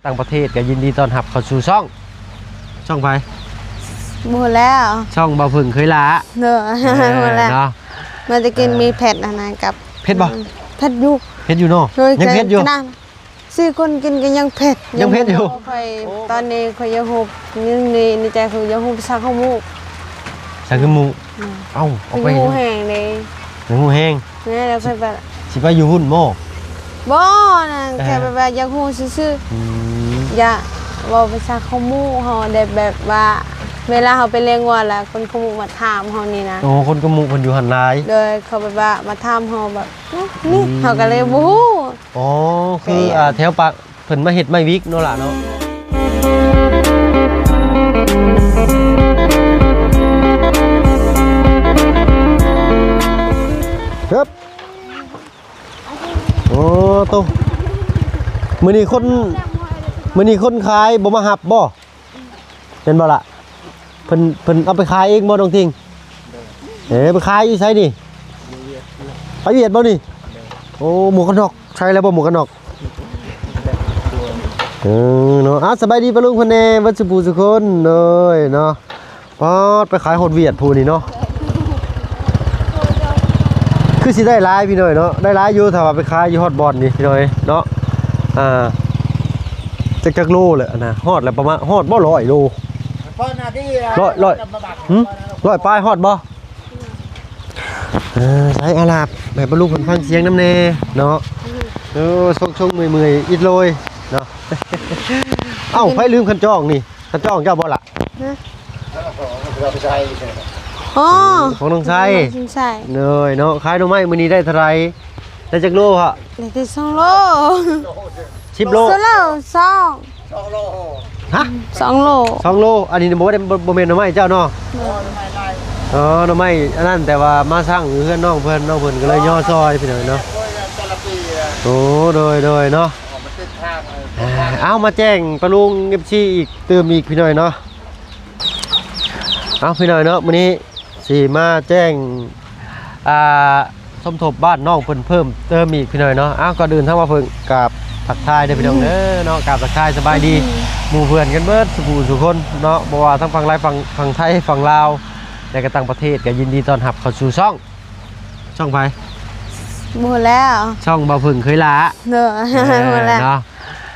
ຕ່າງປະເທດກໍຍິນດີຕ້ອນຮັບເຂົ້າສູ່ຊ່ອງ ຊ່ອງໃຜ? ບໍ່ແລ້ວ ຊ່ອງບ່າວເຜິ້ງເຄີຍຫຼ້າ ເດີ ເອີ ບໍ່ແລ້ວ ເນາະ ມາແຕ່ກິນ ເອີ ມີເຜັດຫັ້ນນະ ກັບ ເຜັດບໍ່? ອືມ ເຜັດຢູ່ ເຜັດຢູ່ເນາະ ໂດຍ ຍັງເຜັດຢູ່ ຂະໜາດສີ່ຄົນກິນກໍຍັງເຜັດ ຍັງເຜັດຢູ່ ຂ້ອຍ ໂອ້ ຕອນນີ້ຂ້ອຍຢາກຮູ້ ໃນ ໃນໃຈຂ້ອຍຢາກຮູ້ພາສາຂອງໝູ ພາສາຂອງໝູ ອືມ ເອົ້າ ເອົາໄປ ຢາກຮູ້ແຮງເດ້ ຢາກຮູ້ແຮງ ແມ່ນແລ້ວ ຂ້ອຍແບບ ຊິໄປຢູ່ພຸ້ນບໍ່? ບໍ່ນະ ເອີ ແຄ່ແບບວ່າຢາກຮູ້ຊື່ໆ ອືມ ຢາກເວົ້າພາສາຂອງໝູເຮົາໄດ້ ແບບວ່າເວລາເຮົາໄປລ້ຽງງົວ ແລ້ວຄົນຂອງໝູມາຖາມເຮົານີ້ນະ ໂອ້ ຄົນຂອງໝູເພິ່ນຢູ່ຫັ້ນຫຼາຍ ໂດຍ ເຂົາແບບວ່າມາຖາມເຮົາແບບ ນີ້ ອືມ ເຮົາກໍເລີຍບໍ່ຮູ້ ອໍ ຄື ເອີ ອ່າ ແຖວປາກເພິ່ນມາເຮັດໄມ້ວິກເນາະຫຼ້າເນາະ ເອີບ ໂອ້ໂຕ ມື້ນີ້ຄົນ ມື້ນີ້ຄົນຂາຍບໍ່ມາຮັບບໍ່? ແມ່ນບໍ່ລະ? ເພິ່ນ ເພິ່ນເອົາໄປຂາຍເອງບໍ່ ນ້ອງທິງ? ເອີ ໄປຂາຍຢູ່ໃສນີ້? ໄປຫວຽດບໍ່ນີ້? ໂອ້ ໝວກກັນນັອກ ໃສ່ແລ້ວບໍ່ໝວກກັນນັອກ? ເອີເນາະ ອ່າ ສະບາຍດີປ້າລຸງເພິ່ນແດ່ ເບິດສູ່ຜູ້ສູ່ຄົນ ໂດຍເນາະ ປາດ ໄປຂາຍຮອດຫວຽດຜູ້ນີ້ເນາະ ຄືຊິໄດ້ຫຼາຍພີ່ນ້ອງເນາະ ໄດ້ຫຼາຍຢູ່ ຖ້າວ່າໄປຂາຍຢູ່ຮອດບ່ອນນີ້ພີ່ນ້ອງເນາະ ອ່າ ຈັກ ຈັກໂລແຫຼະນະ ຮອດແລ້ວປະມານ ຮອດບໍ່ ຮ້ອຍໂລ ຮ້ອຍ ຮ້ອຍ ຫຶ ຮ້ອຍປາຍຮອດບໍ່? ເອີ ໃສ່ອາລາບໃຫ້ປ້າລຸງເພິ່ນຟັງສຽງນຳແດ່ເນາະ ເອີ ຊົງໆ ເມື່ອຍໆ ອິດໂລຍເນາະ ເອົ້າ ໃຜລືມຄັນຈອງນີ້ ຄັນຈອງເຈົ້າບໍ່ລະ? ຮະ? ອໍ ຂອງນ້ອງໄຊ ຂອງນ້ອງໄຊ ໂດຍເນາະ ຂາຍໜໍ່ໄມ້ມື້ນີ້ໄດ້ເທົ່າໃດ? ໄດ້ຈັກໂລຮະ? ໄດ້ແຕ່ສອງໂລ ສິບໂລ ສອງໂລ ສອງ ສອງໂລ ຮະ? ສອງໂລ ສອງໂລ ອັນນີ້ບໍ່ໄດ້ ບໍ່ ບໍ່ແມ່ນໜໍ່ໄມ້ເຈົ້າເນາະ? ບໍ່ ອໍ ໜໍ່ໄມ້ອັນນັ້ນ ແຕ່ວ່າມາສັ່ງຢູ່ເຮືອນນ້ອງເພິ່ນ ນ້ອງເພິ່ນກໍເລີຍຍໍຊ່ອຍພີ່ນ້ອງເນາະ ໂອ້ ໂດຍ ໂດຍເນາະ ເອົາ ມາແຈ້ງປ້າລຸງ ເອັຟຊີ ອີກຕື່ມອີກພີ່ນ້ອງເນາະ ເອົາ ພີ່ນ້ອງເນາະ ມື້ນີ້ຊິມາແຈ້ງ ອ່າ ສົມທົບບ້ານນ້ອງເພິ່ນເພີ່ມເຕີມອີກພີ່ນ້ອງເນາະ ເອົາ ກ່ອນອື່ນທາງວ່າເພິ່ນກາບທັກທາຍເດີພີ່ນ້ອງເດີເນາະ ກາບທັກທາຍສະບາຍດີ ໝູ່ເພື່ອນກັນເບິດສູ່ຜູ້ສູ່ຄົນເນາະ ບໍ່ວ່າທັງຝັ່ງລາວ ຝັ່ງ ຝັ່ງໄທ ຝັ່ງລາວ ແລະກໍຕ່າງປະເທດ ກໍຍິນດີຕ້ອນຮັບເຂົ້າສູ່ຊ່ອງ ຊ່ອງໃຜ? ບໍ່ແລ້ວ ຊ່ອງບ່າວເຜິ້ງເຄີຍຫຼ້າ ເດີ ເອີ ບໍ່ແລ້ວ ເນາະ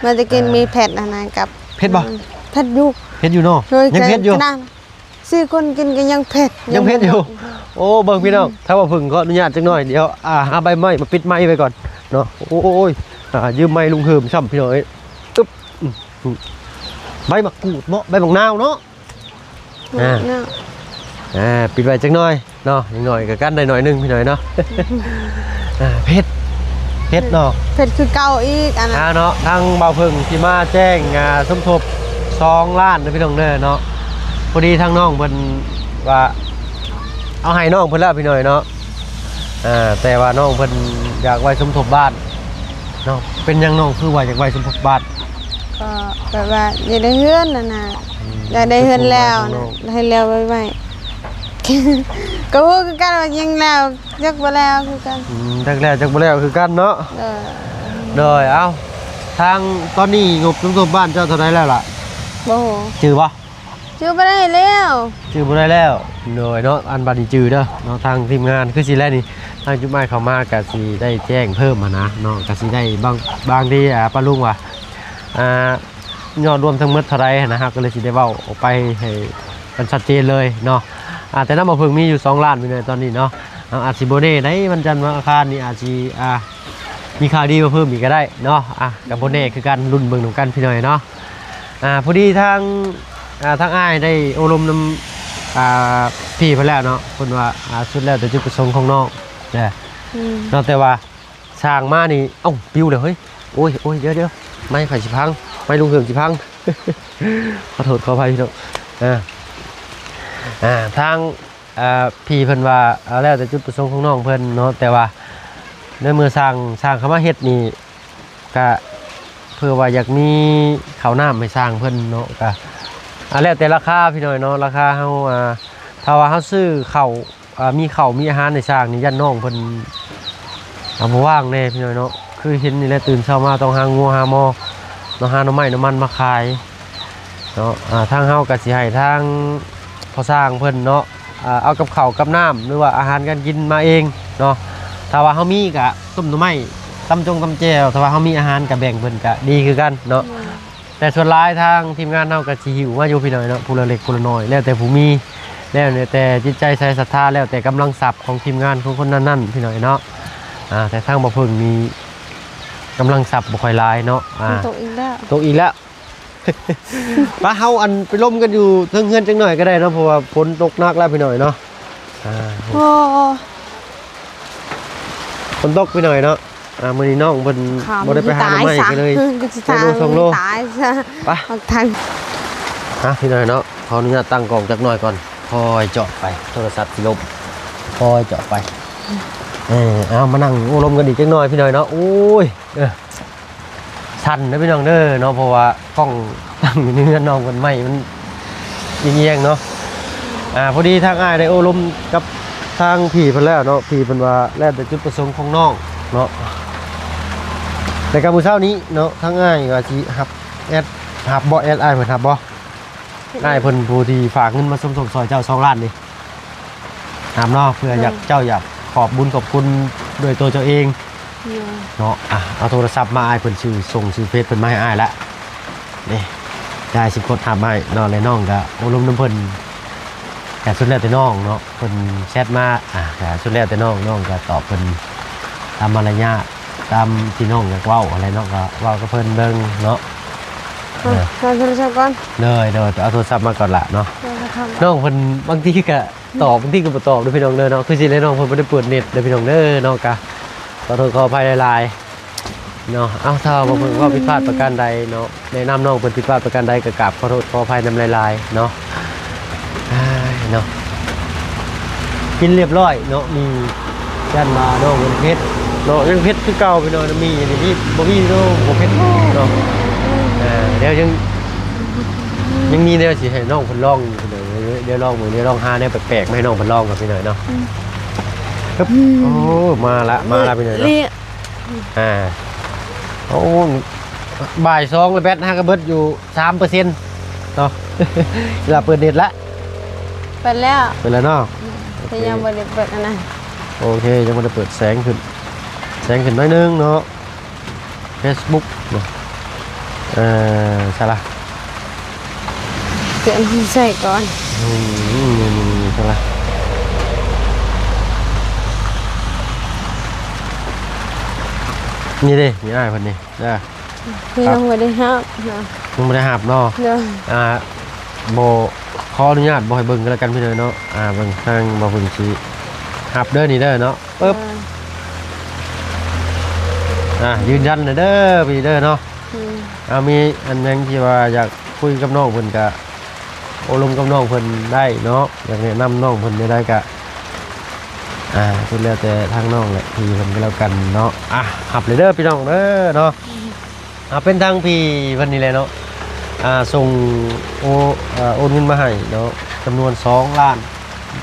ມາແຕ່ກິນ ເອີ ມີເຜັດຫັ້ນນະ ກັບ ເຜັດບໍ່? ອືມ ເຜັດຢູ່ ເຜັດຢູ່ເນາະ ໂດຍ ຍັງເຜັດຢູ່ ຂະໜາດສີ່ຄົນກິນກໍຍັງເຜັດ ຍັງເຜັດຢູ່ ຍັງເຜັດຢູ່ ໂອ້ ເບິ່ງພີ່ນ້ອງ ອືມ ຖ້າວ່າເພິ່ງຂໍອະນຸຍາດຈັກໜ້ອຍ ດຽວ ອ່າ ຫາໃບໄມ້ມາປິດໄມ້ໄວ້ກ່ອນເນາະ ໂອ້ຍ ອ່າ ຢືມໄມ້ລຸງເຮີມຊ້ຳພີ່ນ້ອງເອີຍ ອຶບ ອືມ ໃບໝາກກູດເນາະ ໃບໝາກນາວເນາະ ອ່າ ເນາະ ອ່າ ປິດໄວ້ຈັກໜ້ອຍເນາະ ຢ່າງໜ້ອຍກໍກັນໄດ້ໜ້ອຍໜຶ່ງພີ່ນ້ອງເນາະ ອ່າ ເຜັດ ເຜັດເນາະ ເຜັດຄືເກົ່າອີກ ອັນນັ້ນ ອ່າ ເນາະ ທາງບ່າວເຜິ້ງຊິມາແຈ້ງ ອ່າ ສົມທົບສອງລ້ານເດີພີ່ນ້ອງເດີເນາະ ພໍດີທາງນ້ອງເພິ່ນວ່າ ເອົາໃຫ້ນ້ອງເພິ່ນແລ້ວພີ່ນ້ອງເນາະ ອ່າ ແຕ່ວ່ານ້ອງເພິ່ນຢາກໄວ້ສົມທົບບ້ານເນາະ ເປັນຫຍັງນ້ອງຄືວ່າຢາກໄວ້ສົມທົບບ້ານ? ກໍແບບວ່າຢາກໄດ້ເຮືອນຫັ້ນນະ ອືມ ຢາກໄດ້ເຮືອນແລ້ວນະ ໃຫ້ແລ້ວໄວໆ ກໍບໍ່ຮູ້ຄືກັນວ່າຍັງແລ້ວຈັກບໍ່ແລ້ວຄືກັນ ອືມ ຈັກແລ້ວຈັກບໍ່ແລ້ວຄືກັນເນາະ ເອີ ໂດຍ ເອົ້າ ທາງຕອນນີ້ງົບສົມທົບບ້ານເຈົ້າເທົ່າໃດແລ້ວລະ? ບໍ່ຮູ້ ຈື່ບໍ່? ຈື່ບໍ່ໄດ້ແລ້ວ ຈື່ບໍ່ໄດ້ແລ້ວ ໂດຍເນາະ ອັນບັດນີ້ຈື່ເດີເນາະ ທາງທີມງານຄືຊິແລ້ວນີ້ ທາງຈຸດໝາຍເຂົ້າມາກະຊິໄດ້ແຈ້ງເພີ່ມຫັ້ນນະເນາະ ກະຊິໄດ້ບາງ ບາງທີ ອ່າ ປ້າລຸງວ່າ ອ່າ ຍອດລວມທັງໝົດເທົ່າໃດຫັ້ນນະ ເຮົາກໍເລີຍຊິໄດ້ເວົ້າອອກໄປໃຫ້ມັນຊັດເຈນເລີຍເນາະ ອ່າ ແຕ່ນຳບໍ່ເພິ່ງມີຢູ່ສອງລ້ານຢູ່ໃນຕອນນີ້ເນາະ ເຮົາອາດຊິບໍ່ແນ່ໃດ ວັນຈັນວັນອັງຄານນີ້ອາດຊິ ອ່າ ມີຂ່າວດີມາເພີ່ມອີກກໍໄດ້ເນາະ ອ່າ ກໍບໍ່ແນ່ຄືກັນ ລຸ້ນເບິ່ງນຳກັນພີ່ນ້ອງເນາະ ອ່າ ພໍດີທາງ ອ່າ ທາງອ້າຍໄດ້ໂອ້ລົມນຳ ອ່າ ພີ່ເພິ່ນແລ້ວເນາະ ເພິ່ນວ່າ ອ່າ ສຸດແລ້ວແຕ່ຈຸດປະສົງຂອງນ້ອງ ແຕ່ ອືມ ເນາະ ແຕ່ວ່າຊ່າງມານີ້ ເອົ້າ ປິວແລ້ວເຮີ້ຍ ໂອ້ຍ ໂອ້ຍ ດຽວ ດຽວ ໄມຂ້ອຍຊິພັງ ໄມລຸງເຮີມຊິພັງ ຂໍໂທດຂໍອະໄພພີ່ນ້ອງ ອ່າ ອ່າ ທາງ ອ່າ ພີ່ເພິ່ນວ່າ ອ່າ ແລ້ວແຕ່ຈຸດປະສົງຂອງນ້ອງເພິ່ນເນາະ ແຕ່ວ່າໃນເມື່ອຊ່າງ ຊ່າງເຂົ້າມາເຮັດນີ້ ກະເພື່ອວ່າຢາກມີເຂົ້ານ້ຳໃຫ້ຊ່າງເພິ່ນເນາະ ກະ ອ່າ ແລ້ວແຕ່ລາຄາພີ່ນ້ອງເນາະ ລາຄາເຮົາ ອ່າ ຖ້າວ່າເຮົາຊື້ເຂົ້າ ອ່າ ມີເຂົ້າມີອາຫານໃຫ້ຊ່າງນີ້ ຢ້ານນ້ອງເພິ່ນ ອ່າ ບໍ່ວ່າງແດ່ພີ່ນ້ອງເນາະ ຄືເຫັນນີ້ແຫຼະ ຕື່ນເຊົ້າມາຕ້ອງຫາງົວຫາມໍ ເນາະ ຫາໜໍ່ໄມ້ໜໍ່ມັນມາຂາຍເນາະ. ອ່າ ທາງເຮົາກໍຊິໃຫ້ທາງພໍ່ຊ່າງເພິ່ນເນາະ ອ່າ ເອົາກັບເຂົ້າກັບນ້ຳ ຫຼືວ່າອາຫານການກິນມາເອງເນາະ. ຖ້າວ່າເຮົາມີກໍຕົ້ມໜໍ່ໄມ້ ຕຳຈົງຕຳແຈ່ວ ຖ້າວ່າເຮົາມີອາຫານກໍແບ່ງເພິ່ນກໍດີຄືກັນເນາະ. ແຕ່ສ່ວນຫຼາຍທາງທີມງານເຮົາກໍຊິຫິ້ວມາຢູ່ພີ່ນ້ອງເນາະ ຜູ້ລະເລັກຜູ້ລະນ້ອຍ ແລ້ວແຕ່ຜູ້ມີ ແລ້ວແຕ່ຈິດໃຈໃສສັດທາ ແລ້ວແຕ່ກຳລັງຊັບຂອງທີມງານຂອງຄົນນັ້ນໆ ພີ່ນ້ອງເນາະ. ອ່າ ແຕ່ທາງບໍ່ເພິ່ງນີ້ກຳລັງຊັບບໍ່ຄ່ອຍຫຼາຍເນາະ. ອ່າ ມັນຕົກອີກແລ້ວ ຕົກອີກແລ້ວ. ປະ ເຮົາອັນໄປລົມກັນຢູ່ເທິງເຮືອນຈັກໜ້ອຍກໍໄດ້ເນາະ ເພາະວ່າຝົນຕົກໜັກແລ້ວພີ່ນ້ອງເນາະ. ອ່າ ໂອ້ ຝົນຕົກພີ່ນ້ອງເນາະ. ອ່າ ມື້ນີ້ນ້ອງເພິ່ນບໍ່ໄດ້ໄປຫາໜໍ່ໄມ້ ກໍເລີຍ ຕາຍຊະ ໄດ້ໂລສອງໂລ ຕາຍຊະ ໄປ ທາງ ອ່ະ ພີ່ນ້ອງເນາະ ຂໍອະນຸຍາດຕັ້ງກ້ອງຈັກໜ້ອຍກ່ອນ ຄ່ອຍເຈາະໄປ ໂທລະສັບຊິລົ້ມ ຄ່ອຍເຈາະໄປ. ເອີ ເອົາ ມານັ່ງໂອ້ລົມກັນອີກຈັກໜ້ອຍພີ່ນ້ອງເນາະ. ໂອ້ຍ ເອີ ສັ່ນເດີພີ່ນ້ອງເດີເນາະ ເພາະວ່າກ້ອງຕັ້ງຢູ່ໃນເຮືອນນ້ອງເພິ່ນ ໄມ້ມັນ ອີງໆເນາະ. ອ່າ ພໍດີທາງອ້າຍໄດ້ໂອ້ລົມກັບທາງພີ່ເພິ່ນແລ້ວເນາະ ພີ່ເພິ່ນວ່າແລ້ວແຕ່ຈຸດປະສົງຂອງນ້ອງເນາະ. ແລ້ວກໍມື້ເຊົ້ານີ້ເນາະ ທາງອ້າຍວ່າຊິຮັບແອັດ ຮັບບໍ່ ແອັດອ້າຍເພິ່ນຮັບບໍ່? ອ້າຍເພິ່ນຜູ້ທີ່ຝາກເງິນມາສົມທົບຊ່ອຍເຈົ້າສອງລ້ານນີ້ ຖາມເນາະ ເພື່ອຢາກ ໂດຍ ເຈົ້າຢາກຂອບບຸນຂອບຄຸນດ້ວຍຕົວເຈົ້າເອງ ໂດຍ ເນາະ. ອ່ະ ເອົາໂທລະສັບມາ ອ້າຍເພິ່ນຊື່ ສົ່ງຊື່ເຟສເພິ່ນມາໃຫ້ອ້າຍລະ ນີ້ ອ້າຍຊິກົດຮັບໃຫ້ເນາະ. ແລະນ້ອງກໍໂອ້ລົມນຳເພິ່ນ ກໍສຸດແລ້ວແຕ່ນ້ອງເນາະ ເພິ່ນແຊັດມາ ອ່ະ ກໍສຸດແລ້ວແຕ່ນ້ອງ ນ້ອງກໍຕອບເພິ່ນຕາມມາລະຍາດ ຕາມທີ່ນ້ອງຢາກເວົ້າຫັ້ນແຫຼະເນາະ ກໍເວົ້າກັບເພິ່ນເບິ່ງເນາະ. ເອີ ເອົາໂທລະສັບກ່ອນ ໂດຍ ໂດຍ ໄປເອົາໂທລະສັບມາກ່ອນລະເນາະ. ໂທລະສັບ ນ້ອງເພິ່ນບາງທີກໍຕອບ ບາງທີກໍບໍ່ຕອບເດີພີ່ນ້ອງເດີເນາະ. ຄືຊິແລະ ນ້ອງເພິ່ນບໍ່ໄດ້ເປີດເນັດເດີພີ່ນ້ອງເດີເນາະ ກໍຂໍໂທດຂໍອະໄພຫຼາຍໆເນາະ. ເອົາ ຖ້າວ່າເພິ່ນເວົ້າຜິດພາດປະການໃດເນາະ ແນະນຳນ້ອງເພິ່ນຜິດພາດປະການໃດກໍກາບຂໍໂທດຂໍອະໄພນຳຫຼາຍໆເນາະ. ອ້າຍເນາະ ກິນລຽບຮ້ອຍເນາະ ມີ ຢ້ານວ່ານ້ອງເພິ່ນເຜັດເນາະ ຍັງເຜັດຄືເກົ່າພີ່ນ້ອງ. ມີອັນນີ້ ບໍ່ມີເນາະ ບໍ່ເຜັດເນາະ. ອ່າ ດຽວຍັງ ຍັງມີແນວຊິໃຫ້ນ້ອງເພິ່ນລອງຢູ່ພີ່ນ້ອງ. ດຽວລອງເບິ່ງ ດຽວລອງຫາແນວແປກໆມາໃຫ້ນ້ອງເພິ່ນລອງກ່ອນພີ່ນ້ອງເນາະ. ອືມ ໂອ້ ມາລະ ມາລະພີ່ນ້ອງເນາະ. ອ່າ ໂອ້ ບ່າຍສອງແລ້ວ ແບັດຫາກະເບິດຢູ່ສາມເປີເຊັນເນາະ. ລະເປີດເນັດລະ ເປີດແລ້ວ ເປີດແລ້ວເນາະ. ອືມ ໂອເຄ ແຕ່ຍັງບໍ່ໄດ້ເປີດອັນນັ້ນ. ໂອເຄ ຍັງບໍ່ໄດ້ເປີດແສງຂຶ້ນ ແສງຂຶ້ນໜ້ອຍໜຶ່ງເນາະ. ເຟສບຸກເນາະ ເອີ ໃສ່ລະ ເກີນໃສ່ກ່ອນ. ອືມ ນີ້ໆໆ ໃສ່ລະ ນີ້ເດ້ ນີ້ອ້າຍເພິ່ນນີ້ເດີ. ຍັງບໍ່ໄດ້ຮັບເນາະ ຍັງບໍ່ໄດ້ຮັບເນາະ. ໂດຍ ອ່າ ບໍ່ ຂໍອະນຸຍາດບໍ່ໃຫ້ເບິ່ງກັນແລ້ວກັນພີ່ນ້ອງເນາະ. ອ່າ ເບິ່ງທາງບໍ່ເບິ່ງຊິຮັບເດີ ນີ້ເດີເນາະ. ປຶບ ອ່າ ຢືນຢັນເດີພີ່ເດີເນາະ. ອືມ ອ່າ ມີອັນຫຍັງທີ່ວ່າຢາກຄຸຍກັບນ້ອງເພິ່ນກະໂອ້ລົມກັບນ້ອງເພິ່ນໄດ້ເນາະ ຢາກແນະນຳນ້ອງເພິ່ນແນວໃດກະ ອ່າ ສຸດແລ້ວແຕ່ທາງນ້ອງແຫຼະ ພີ່ເພິ່ນກໍແລ້ວກັນເນາະ. ອ່າ ຮັບເລີຍເດີພີ່ນ້ອງເດີເນາະ. ອ່າ ເປັນທາງພີ່ເພິ່ນນີ້ແຫຼະເນາະ ອ່າ ສົ່ງໂອ ອ່າ ໂອນເງິນມາໃຫ້ເນາະ ຈຳນວນສອງລ້ານ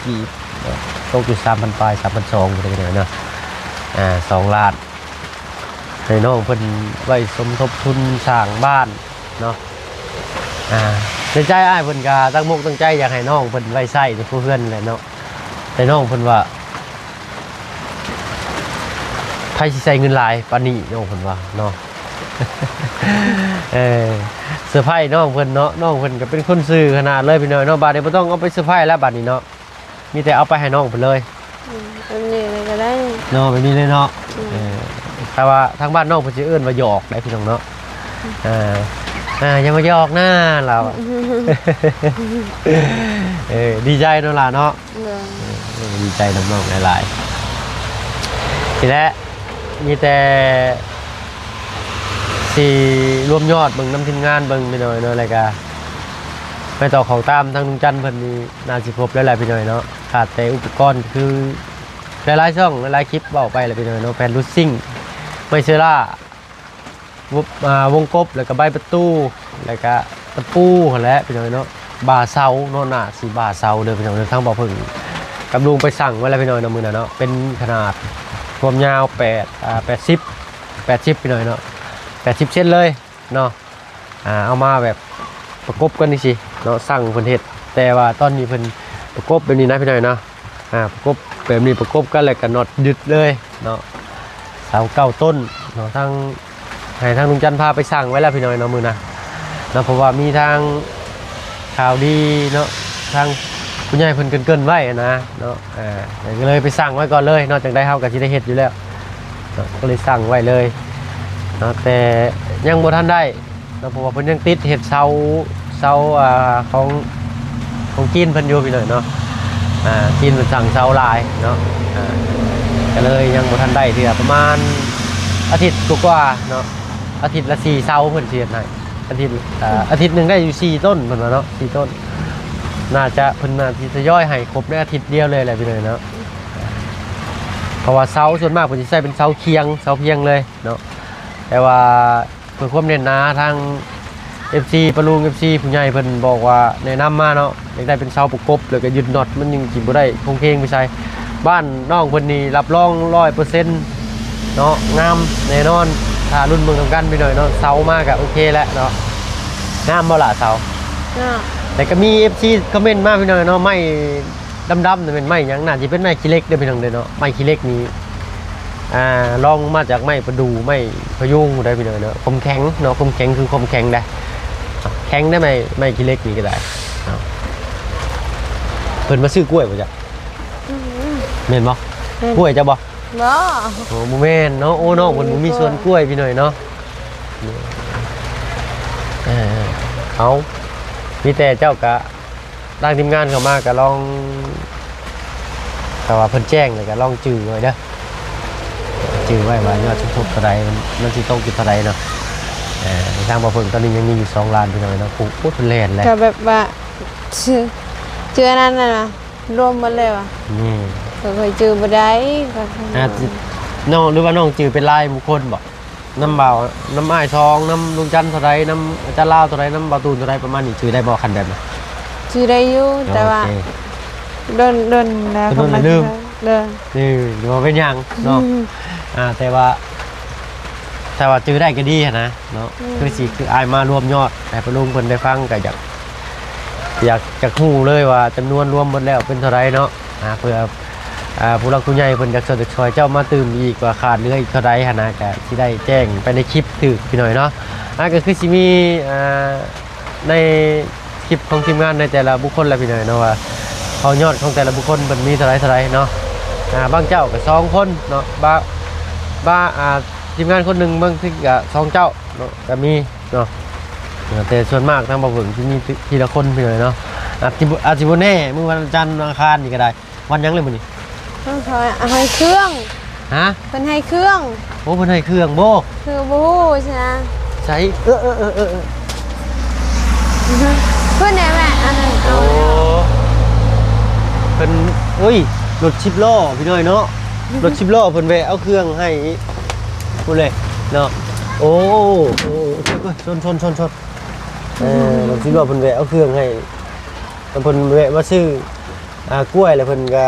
ກີບເນາະ ຕົກຢູ່ສາມພັນປາຍ ສາມພັນສອງ ບໍ່ໄດ້ເນາະ. ອ່າ ສອງລ້ານ ໃຫ້ນ້ອງເພິ່ນໄວ້ສົມທົບທຶນສ້າງບ້ານເນາະ. ອ່າ ໃນໃຈອ້າຍເພິ່ນກໍຕັ້ງມົກຕັ້ງໃຈຢາກໃຫ້ນ້ອງເພິ່ນໄວ້ໃຊ້ໃນຄົວເຮືອນແຫຼະເນາະ ແຕ່ນ້ອງເພິ່ນວ່າ ໃຜຊິໃຊ້ເງິນຫຼາຍປານນີ້ ນ້ອງເພິ່ນວ່າເນາະ. ເອີ ເຊີໄພນ້ອງເພິ່ນເນາະ ນ້ອງເພິ່ນກໍເປັນຄົນຊື່ຂະໜາດເລີຍພີ່ນ້ອງເນາະ. ບາດນີ້ບໍ່ຕ້ອງເອົາໄປເຊີໄພແລ້ວບາດນີ້ເນາະ ມີແຕ່ເອົາໄປໃຫ້ນ້ອງເພິ່ນເລີຍ. ອືມ ແບບນີ້ເລີຍກໍໄດ້ເນາະ ແບບນີ້ເລີຍເນາະ. ອືມ ເອີ ແຕ່ວ່າທາງບ້ານນ້ອງເພິ່ນຊິເອີ້ນວ່າຫຍອກໄດ໋ພີ່ນ້ອງເນາະ. ອືມ ເອີ ເອີ ຢ່າມາຫຍອກນະລາວ. ອືມ ເອີ ດີໃຈເນາະຫຼາເນາະ. ໂດຍ ເອີ ດີໃຈນຳນ້ອງຫຼາຍໆ. ນີ້ແຫຼະ ມີແຕ່ຊິລວມຍອດເບິ່ງນຳທີມງານເບິ່ງໄປໜ້ອຍເນາະ ແລ້ວກະໄປຕໍ່ເຂົ້າຕາມທາງລຸງຈັນເພິ່ນນີ້ ໜ້າຊິຄົບແລ້ວແຫຼະພີ່ນ້ອງເນາະ. ຂາດແຕ່ອຸປະກອນຄືຫຼາຍໆຊ່ອງ ຫຼາຍໆຄລິບເວົ້າໄປແລ້ວພີ່ນ້ອງເນາະ ແຜ່ນລູດຊິງ ໄມ້ເຊີລາ ວົງ ອ່າ ວົງກົບ ແລ້ວກະໃບປະຕູ ແລ້ວກະຕະປູຫັ້ນແຫຼະພີ່ນ້ອງເນາະ. ບ່າເສົາເນາະ ໜ້າຊິບ່າເສົາເດີພີ່ນ້ອງເດີ. ທາງບໍ່ເພິ່ງກັບລຸງໄປສັ່ງໄວ້ແລ້ວພີ່ນ້ອງເນາະ ມື້ນັ້ນເນາະ ເປັນຂະໜາດຄວາມຍາວແປດ ອ່າ ແປດສິບ ແປດສິບພີ່ນ້ອງເນາະ ແປດສິບເຊັນເລີຍເນາະ. ອ່າ ເອົາມາແບບປະກົບກັນຈັ່ງຊີ້ເນາະ ຊ່າງເພິ່ນເຮັດ. ແຕ່ວ່າຕອນນີ້ເພິ່ນປະກົບແບບນີ້ນະພີ່ນ້ອງເນາະ ອ່າ ປະກົບແບບນີ້ ປະກົບກັນແລ້ວກໍນັອດຍຶດເລີຍເນາະ ເສົາເກົ້າຕົ້ນເນາະ. ທາງ ໃຫ້ທາງລຸງຈັນພາໄປສ້າງໄວ້ແລ້ວພີ່ນ້ອງເນາະ ມື້ນະເນາະ ເພາະວ່າມີທາງຂ່າວດີເນາະ ທາງຜູ້ໃຫຍ່ເພິ່ນເກີ່ນໆໄວ້ນະເນາະ ອ່າ ກໍເລີຍໄປສ້າງໄວ້ກ່ອນເລີຍເນາະ ຈັ່ງໃດເຮົາກໍຊິໄດ້ເຮັດຢູ່ແລ້ວເນາະ ກໍເລີຍສ້າງໄວ້ເລີຍເນາະ ແຕ່ຍັງບໍ່ທັນໄດ້ເນາະ ເພາະວ່າເພິ່ນຍັງຕິດເຮັດເສົາ ເສົາ ອ່າ ຂອງ ຂອງຈີນເພິ່ນຢູ່ພີ່ນ້ອງເນາະ ອ່າ ຈີນເພິ່ນສັ່ງເສົາຫຼາຍເນາະ ອ່າ ກໍເລີຍຍັງບໍ່ທັນໄດ້ເທື່ອ ປະມານອາທິດກວ່າໆເນາະ ອາທິດລະສີ່ເສົາເພິ່ນຊິເຮັດໃຫ້ ອາທິດ ອ່າ ອາທິດໜຶ່ງໄດ້ຢູ່ສີ່ຕົ້ນເພິ່ນວ່າເນາະ ສີ່ຕົ້ນ ໜ້າຈະ ເພິ່ນໜ້າຊິທະຍອຍໃຫ້ຄົບໃນອາທິດດຽວເລີຍແຫຼະພີ່ນ້ອງເນາະ ເພາະວ່າເສົາສ່ວນມາກເພິ່ນຊິໃຊ້ເປັນເສົາຄຽງ ເສົາພຽງເລີຍເນາະ ແຕ່ວ່າ ເພື່ອຄວາມແໜ້ນໜາ ທາງເອັຟຊີປ້າລຸງ ເອັຟຊີຜູ້ໃຫຍ່ເພິ່ນບອກວ່າ ແນະນຳມາເນາະ ຢາກໄດ້ເປັນເສົາປະກົບ ແລ້ວກໍຍຶດນັອດ ມັນຍັງຊິບໍ່ໄດ້ໂຄງເຄງໄປໃສ່. ບ້ານນ້ອງເພິ່ນນີ້ຮັບຮອງຮ້ອຍເປີເຊັນເນາະ ງາມແນ່ນອນ. ຖ້າລຸ້ນເບິ່ງນຳກັນພີ່ນ້ອງເນາະ ເສົາມາກໍໂອເຄແລ້ວເນາະ. ງາມບໍ່ລະເສົາ? ງາມ. ແລ້ວກໍມີເອັຟຊີຄອມເມັນມາພີ່ນ້ອງເນາະ ໄມ້ ດຳໆ ນີ້ແມ່ນໄມ້ຫຍັງ? ໜ້າຈະເປັນໄມ້ຂີ້ເຫຼັກເດີ້ພີ່ນ້ອງເດີ້ເນາະ. ໄມ້ຂີ້ເຫຼັກນີ້ ອ່າ ລອງມາຈາກໄມ້ປະດູ່ ໄມ້ພະຍຸງໄດ໋ພີ່ນ້ອງເນາະ. ຄວາມແຂງເນາະ ຄວາມແຂງຄືຄວາມແຂງໄດ໋ ແຂງໄດ໋ ໄມ້ ໄມ້ຂີ້ເຫຼັກນີ້ກໍໄດ້ເນາະ. ເພິ່ນມາຊື້ກ້ວຍບໍ່ຈະ? ອືມ ແມ່ນບໍ່? ແມ່ນ. ກ້ວຍຈະບໍ່? ບໍ່. ໂອ້ ບໍ່ແມ່ນເນາະ. ໂອ້ ນ້ອງເພິ່ນບໍ່ມີສວນກ້ວຍພີ່ນ້ອງເນາະ. ເອີ ເອົາ ມີແຕ່ເຈົ້າກະ ທາງທີມງານເຂົ້າມາກໍລອງ ຖ້າວ່າເພິ່ນແຈ້ງແລ້ວກໍລອງຈື່ໄວ້ເດີ້ ຈື່ໄວ້ວ່າຍອດສົມທົບເທົ່າໃດ ມັນ ມັນຊິຕົກຢູ່ເທົ່າໃດເນາະ. ເອີ ທາງບ່າວເຜິ້ງຕອນນີ້ຍັງມີຢູ່ສອງລ້ານພີ່ນ້ອງເນາະ. ໂອ້ ໂອ້ ເພິ່ນແລ່ນແລ້ວ ກໍແບບວ່າ ຊື່ ຊື່ອັນນັ້ນນະ ລວມໝົດແລ້ວອະ. ນີ້ ຂ້ອຍຈື່ບໍ່ໄດ້ ອາດຈະ ນ້ອງ ຫຼືວ່ານ້ອງຈື່ເປັນລາຍບຸກຄົນບໍ? ນຳບ່າວ ນຳອ້າຍສອງ ນຳລຸງຈັນເທົ່າໃດ ນຳອາຈານລາວເທົ່າໃດ ນຳບ່າວຕູນເທົ່າໃດ ປະມານນີ້ ຈື່ໄດ້ບໍ່ ຄັນແບບນັ້ນ? ຈື່ໄດ້ຢູ່ ໂອເຄ ແຕ່ວ່າດົນ ດົນແລ້ວ ດົນແລ້ວລືມ ເດີ ເອີ ບໍ່ເປັນຫຍັງເນາະ. ອືມ ອ່າ ແຕ່ວ່າ ຖ້າວ່າຈື່ໄດ້ກໍດີຫັ້ນນະເນາະ. ອືມ ຄືຊິ ຄືອ້າຍມາລວມຍອດໃຫ້ປ້າລຸງເພິ່ນໄດ້ຟັງ ກໍຢາກ ຢາກ ຢາກຮູ້ເລີຍວ່າຈຳນວນລວມໝົດແລ້ວເປັນເທົ່າໃດເນາະ. ອ່າ ເພື່ອ ອ່າ ຜູ້ຫຼັກຜູ້ໃຫຍ່ເພິ່ນຢາກຊ່ວຍ ຢາກຊ່ອຍເຈົ້າມາຕື່ມອີກວ່າຂາດເຫຼືອອີກເທົ່າໃດຫັ້ນນະ ກະຊິໄດ້ແຈ້ງໄປໃນຄລິບຖືກພີ່ນ້ອງເນາະ. ອ່າ ກະຄືຊິມີ ອ່າ ໃນຄລິບຂອງທີມງານໃນແຕ່ລະບຸກຄົນລະພີ່ນ້ອງເນາະ ວ່າເຂົາຍອດຂອງແຕ່ລະບຸກຄົນເພິ່ນມີເທົ່າໃດ ເທົ່າໃດເນາະ. ອ່າ ບາງເຈົ້າກະສອງຄົນເນາະ ບາ ບາ ອ່າ ທີມງານຄົນໜຶ່ງບາງທີກະສອງເຈົ້າເນາະ ກະມີເນາະ. ເອີ ແຕ່ສ່ວນມາກທາງບ່າວເຜິ້ງຊິມີທີລະຄົນພີ່ນ້ອງເນາະ. ອາດຊິບໍ່ ອາດຊິບໍ່ແນ່ ມື້ວັນຈັນ ວັນອັງຄານນີ້ກໍໄດ້. ວັນຫຍັງເລີຍມື້ນີ້? ເພິ່ນໃຫ້ເຄື່ອງ. ຮະ? ເພິ່ນໃຫ້ເຄື່ອງ. ໂອ້ ເພິ່ນໃຫ້ເຄື່ອງບໍ? ຄືບໍ່ຮູ້ຊະນະ. ໃສ? ເອີ ເອີ ເອີ ເອີ ເອີ ເພິ່ນແນ່ແມ່ ອັນນັ້ນ ໂອ້ ເອົາແລ້ວ ເພິ່ນ ເອີຍ ລົດສິບລໍ້ພີ່ນ້ອງເນາະ. ລົດສິບລໍ້ເພິ່ນແວະເອົາເຄື່ອງໃຫ້ພຸ້ນເລີຍເນາະ. ໂອ້ ໂອ້ ໂອ້ ຊົນ ຊົນ ຊົນ ຊົນ. ເອີ ລົດສິບລໍ້ເພິ່ນແວະເອົາເຄື່ອງໃຫ້ ແລ້ວເພິ່ນແວະມາຊື້ ອ່າ ກ້ວຍ ແລ້ວເພິ່ນກະ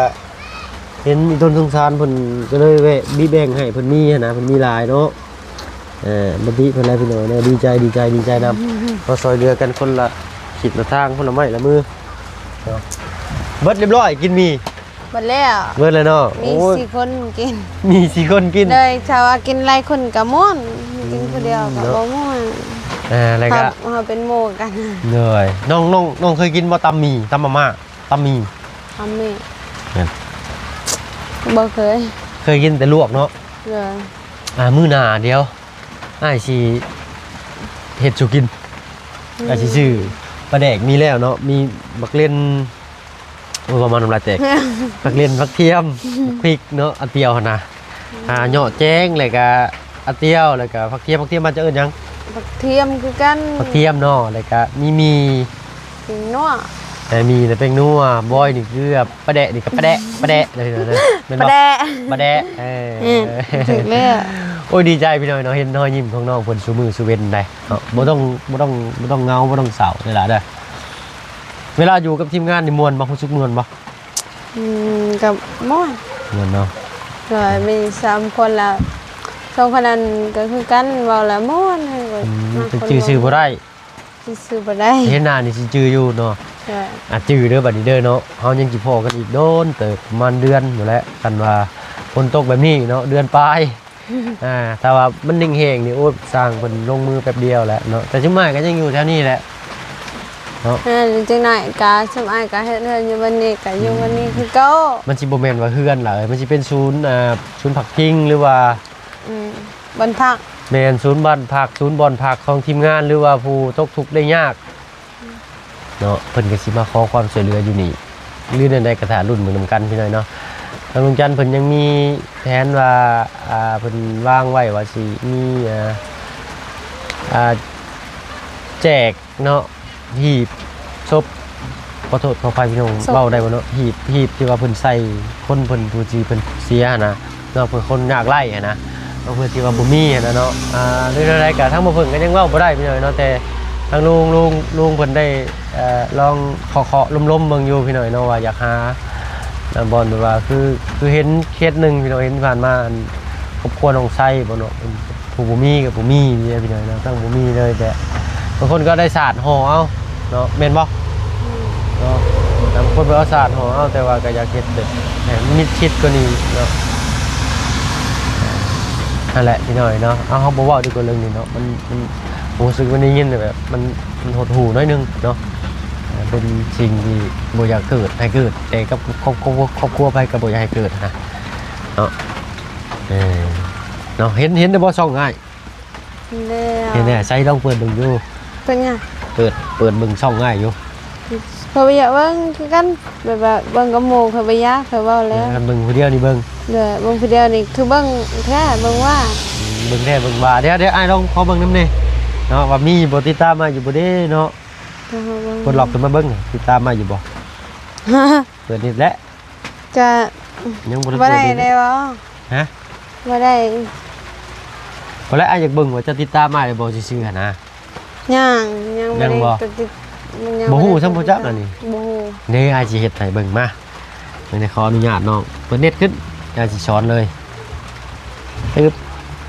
ເຫັນອີ່ຕົນສົງສານ ເພິ່ນກໍເລີຍແວະບີແບ່ງໃຫ້ ເພິ່ນມີຫັ້ນນະ ເພິ່ນມີຫຼາຍເນາະ. ເອີ ບັດນີ້ເພິ່ນແລ້ວພີ່ນ້ອງເນາະ ດີໃຈ ດີໃຈ ດີໃຈນຳ ມາຊ່ອຍເຫຼືອກັນຄົນລະທິດລະທາງ ຄົນລະໄມ້ລະມືເນາະ. ເບິດລຽບຮ້ອຍ ກິນໝີ່ ເບິດແລ້ວ ເບິດແລ້ວເນາະ. ມີ ໂອ້ຍ ສີ່ຄົນກິນ ມີສີ່ຄົນກິນ ໂດຍ ຖ້າວ່າກິນຫຼາຍຄົນກໍມ່ວນ ກິນຜູ້ດຽວກໍ ອືມ ບໍ່ມ່ວນ. ເອີ ແລ້ວກໍ ເຮົາ ເຮົາເປັນໝູ່ກັນ ໂດຍ. ນ້ອງ ນ້ອງ ນ້ອງເຄີຍກິນບໍ່ ຕຳໝີ່ ຕຳມາມ່າ ຕຳໝີ່ ຕຳໝີ່ ແມ່ນ ບໍ່ເຄີຍ ເຄີຍກິນແຕ່ລວກເນາະ. ໂດຍ. ອ່າ ມື້ໜ້າດຽວອ້າຍຊິເຮັດສູ່ກິນ ອືມ ອ້າຍຊິຊື້ປາແດກມີແລ້ວເນາະ ມີບັກເລັ່ນ ໂອ້ຍ ເວົ້າມານ້ຳລາຍແຕກ ຜັກເລັ່ນ ຜັກທຽມ ຜັກພິກເນາະ ອັນດຽວຫັ້ນນະ. ອ່າ ເຍາະແຈ້ງ ແລ້ວກະອັດຕຽວ ແລ້ວກະຜັກທຽມ. ຜັກທຽມບ້ານເຈົ້າເອີ້ນຫຍັງ? ຜັກທຽມຄືກັນ ຜັກທຽມເນາະ. ແລ້ວກະມີໝີ່ ແປ້ງນົວ ແລ້ວມີແລ້ວແປ້ງນົວ. ບອຍນີ້ຄືປາແດະ ນີ້ກໍປາແດະ ປາແດະເລີຍເນາະ ແມ່ນບໍ່? ປາແດະ ປາແດະ ເອີ ແມ່ນ ຖືກແລ້ວ. ໂອ້ຍ ດີໃຈພີ່ນ້ອງເນາະ ເຫັນຮອຍຍິ້ມຂອງນ້ອງເພິ່ນຊູມື້ຊູເວັນໄດ໋ເນາະ. ບໍ່ຕ້ອງ ບໍ່ຕ້ອງ ບໍ່ຕ້ອງເຫງົາ ບໍ່ຕ້ອງເສົ້າເດີຫຼາເດີ. ເວລາຢູ່ກັບທີມງານນີ້ມ່ວນບໍ່? ຮູ້ສຶກມ່ວນບໍ່? ອືມ ກໍມ່ວນ ມ່ວນເນາະ. ໂດຍ ມີສາມຄົນລະ ສອງຄົນນັ້ນກໍຄືກັນ ເວົ້າລະມ່ວນ ອືມ ແຕ່ຈື່ຊື່ບໍ່ໄດ້. ຊິຊື່ບໍ່ໄດ້ ເຫັນໜ້ານີ້ຊິຈື່ຢູ່ເນາະ. ໃຊ່ ອາ ຈື່ເດີບັດນີ້ເດີເນາະ. ເຮົາຍັງຊິພໍ້ກັນອີກດົນເຕີບ ປະມານເດືອນພຸ້ນແຫຼະ ຄັນວ່າຝົນຕົກແບບນີ້ເນາະ ເດືອນປາຍ. ອາ ຖ້າວ່າມັນແຫ້ງໆນີ້ ໂອ້ຍ ຊ່າງເພິ່ນລົງມືແປັບດຽວແຫຼະເນາະ. ແຕ່ຊຸມອ້າຍກໍຍັງຢູ່ແຖວນີ້ແຫຼະເນາະ. ເອີ ຈັກໜ້ອຍກໍ ຊຸມອ້າຍກໍເຮັດເຮືອນຢູ່ບ່ອນນີ້ ກໍຢູ່ ອືມ ບ່ອນນີ້ຄືເກົ່າ. ມັນຊິບໍ່ແມ່ນວ່າເຮືອນລະ ມັນຊິເປັນສູນ ອ່າ ສູນພັກພິງ ຫຼືວ່າ ອືມ ບ່ອນພັກ. ແມ່ນ ສູນບ້ານພັກ ສູນບ່ອນພັກຂອງທີມງານ ຫຼືວ່າຜູ້ຕົກທຸກໄດ້ຍາກ ເນາະ. ເພິ່ນກໍຊິມາຂໍຄວາມຊ່ວຍເຫຼືອຢູ່ນີ້ ຫຼືແນວໃດກໍຖ້າລຸ້ນເບິ່ງນຳກັນພີ່ນ້ອງເນາະ. ທາງລຸງຈັນເພິ່ນຍັງມີແຜນວ່າ ອ່າ ເພິ່ນວາງໄວ້ວ່າຊິມີ ອ່າ ອ່າ ແຈກເນາະ ຮີບສົບ ຂໍໂທດຂໍອະໄພພີ່ນ້ອງ ສົບ ເວົ້າໄດ້ບໍ່ເນາະ ຮີບ ຮີບທີ່ວ່າເພິ່ນໃສ່ຄົນເພິ່ນ ຜູ້ທີ່ເພິ່ນເສຍຫັ້ນນະ ເນາະ ເພື່ອຄົນຍາກໄຮ້ຫັ້ນນະ ເພື່ອທີ່ວ່າບໍ່ມີຫັ້ນນະເນາະ. ອ່າ ຫຼືແນວໃດກໍທາງບໍ່ເພິ່ງກໍຍັງເວົ້າບໍ່ໄດ້ພີ່ນ້ອງເນາະ ແຕ່ທາງລຸງ ລຸງ ລຸງເພິ່ນໄດ້ ເອີ ລອງເຄາະໆລົມໆເບິ່ງຢູ່ພີ່ນ້ອງເນາະ ວ່າຢາກຫາບ່ອນແບບວ່າ ຄື ຄືເຫັນເຂດໜຶ່ງພີ່ນ້ອງ ເຫັນຜ່ານມາ ອັນ ຄອບຄົວນ້ອງໄຊບໍ່ເນາະ ເປັນຜູ້ບໍ່ມີກໍບໍ່ມີເດ້ພີ່ນ້ອງເນາະ ທັງບໍ່ມີເລີຍ ແຕ່ບາງຄົນກໍໄດ້ສາດຫໍ່ເອົາເນາະ ແມ່ນບໍ່? ອືມ ເນາະ ບາງຄົນກໍເອົາສາດຫໍ່ເອົາ ແຕ່ວ່າກໍຢາກເຮັດແບບໃຫ້ມັນມິດຊິດກວ່ານີ້ເນາະ. ຫັ້ນແຫຼະພີ່ນ້ອງເນາະ ເອົາ ເຮົາບໍ່ເວົ້າດີກວ່າເລື່ອງນີ້ເນາະ ມັນ ມັນ ຮູ້ສຶກວ່າໄດ້ຍິນແບບມັນ ມັນຫົດຫູ່ໜ້ອຍໜຶ່ງເນາະ ເປັນສິ່ງທີ່ບໍ່ຢາກເກີດ ໃຫ້ເກີດ ແຕ່ກັບຄອບຄົວ ຄອບຄົວໃຜກໍບໍ່ຢາກໃຫ້ເກີດນະເນາະ. ເອີ ເນາະ ເຫັນ ເຫັນແລ້ວບໍ່ຊ່ອງອ້າຍ? ເຫັນແລ້ວ ເຫັນແລ້ວ ໃສ່ລອງເປີດເບິ່ງຢູ່ ເປັນຫຍັງ? ເປີດ ເປີດເບິ່ງຊ່ອງອ້າຍຢູ່. ຂ້ອຍກໍຢາກເບິ່ງຄືກັນ ແບບວ່າເບິ່ງກັບໝູ່ຂ້ອຍບໍ່ຢາກ ຂ້ອຍເວົ້າແລ້ວ ຄັນເບິ່ງຜູ້ດຽວນີ້ເບິ່ງ ເດີ ເບິ່ງຜູ້ດຽວນີ້ຄືເບິ່ງແທ້ເບິ່ງວ່າ ອືມ ເບິ່ງແທ້ເບິ່ງວ່າ. ດຽວ ດຽວອ້າຍລອງຂໍເບິ່ງນຳແດ່ເນາະ ວ່າມີບໍ່ ຕິດຕາມອ້າຍຢູ່ບໍ່ເດ້ເນາະ. ເບິ່ງ ກົດລັອກຂຶ້ນມາເບິ່ງ ຕິດຕາມອ້າຍຢູ່ບໍ່? ເປີດນິດແຫຼະ ກະຍັງບໍ່ໄດ້ເປີດ ບໍ່ໄດ້ເລີຍບໍ່? ຮະ? ບໍ່ໄດ້ ບໍ່ແລ້ວ ອ້າຍຢາກເບິ່ງວ່າເຈົ້າຕິດຕາມອ້າຍແລ້ວບໍ່ ຊື່ໆຫັ້ນນະ. ຍັງ ຍັງບໍ່ໄດ້ ຍັງບໍ່ ກໍຕິດ ຍັງ ບໍ່ຮູ້ ບໍ່ໄດ້ ຊ້ຳບໍ່ຈັກອັນນີ້ ບໍ່ຮູ້. ເດ້ ອ້າຍຊິເຮັດໃຫ້ເບິ່ງ ມາ ເບິ່ງ ຂໍອະນຸຍາດນ້ອງ ເປີດເນັດຂຶ້ນ ອ້າຍຊິສອນເລີຍ. ປຶບ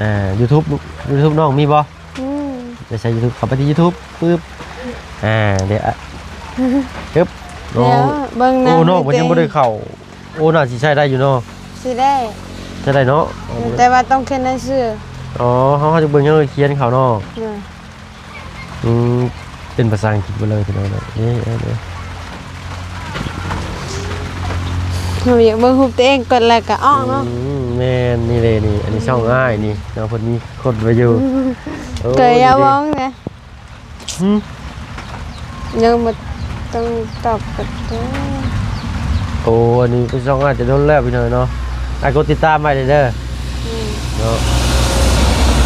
ອ່າ ຢູທູບ ຢູທູບນ້ອງມີບໍ່? ອືມ ໄປໃສ່ຢູທູບ ເຂົ້າໄປທີ່ຢູທູບ ປຶບ ອ່າ ດຽວ ອະ ປຶບ ເບິ່ງນຳ ໂອ້ ນ້ອງເພິ່ນຍັງບໍ່ໄດ້ເຂົ້າ. ໂອ້ ໜ້າຊິໃຊ້ໄດ້ຢູ່ເນາະ ຊິໄດ້ ໃຊ້ໄດ້ເນາະ ແຕ່ວ່າຕ້ອງຂຽນໃນຊື່. ອໍ ເຮົາ ເຮົາຈະເບິ່ງຍັງຂຽນເຂົ້າເນາະ. ອືມ ອືມ ເປັນພາສາອັງກິດເບິດເລີຍພີ່ນ້ອງເນາະ. ເອີ ເອີ ເອີ ເຮົາຢາກເບິ່ງຮູບຕົວເອງ ກົດແລ້ວກໍອອກເນາະ. ອືມ ແມ່ນ ນີ້ເດ້ນີ້ ອັນນີ້ຊ່ອງອ້າຍນີ້ເນາະ ເພິ່ນມີຄົນໄວ້ຢູ່. ໂອ້ ກໍຢ່າເວົ້ານະ. ຫຶ ຍັງບໍ່ຕ້ອງຕອບກັນເດີ. ໂອ້ ອັນນີ້ເປັນຊ່ອງອ້າຍແຕ່ດົນແລ້ວພີ່ນ້ອງເນາະ ອ້າຍກົດຕິດຕາມໄວ້ເດີ. ອືມ ເນາະ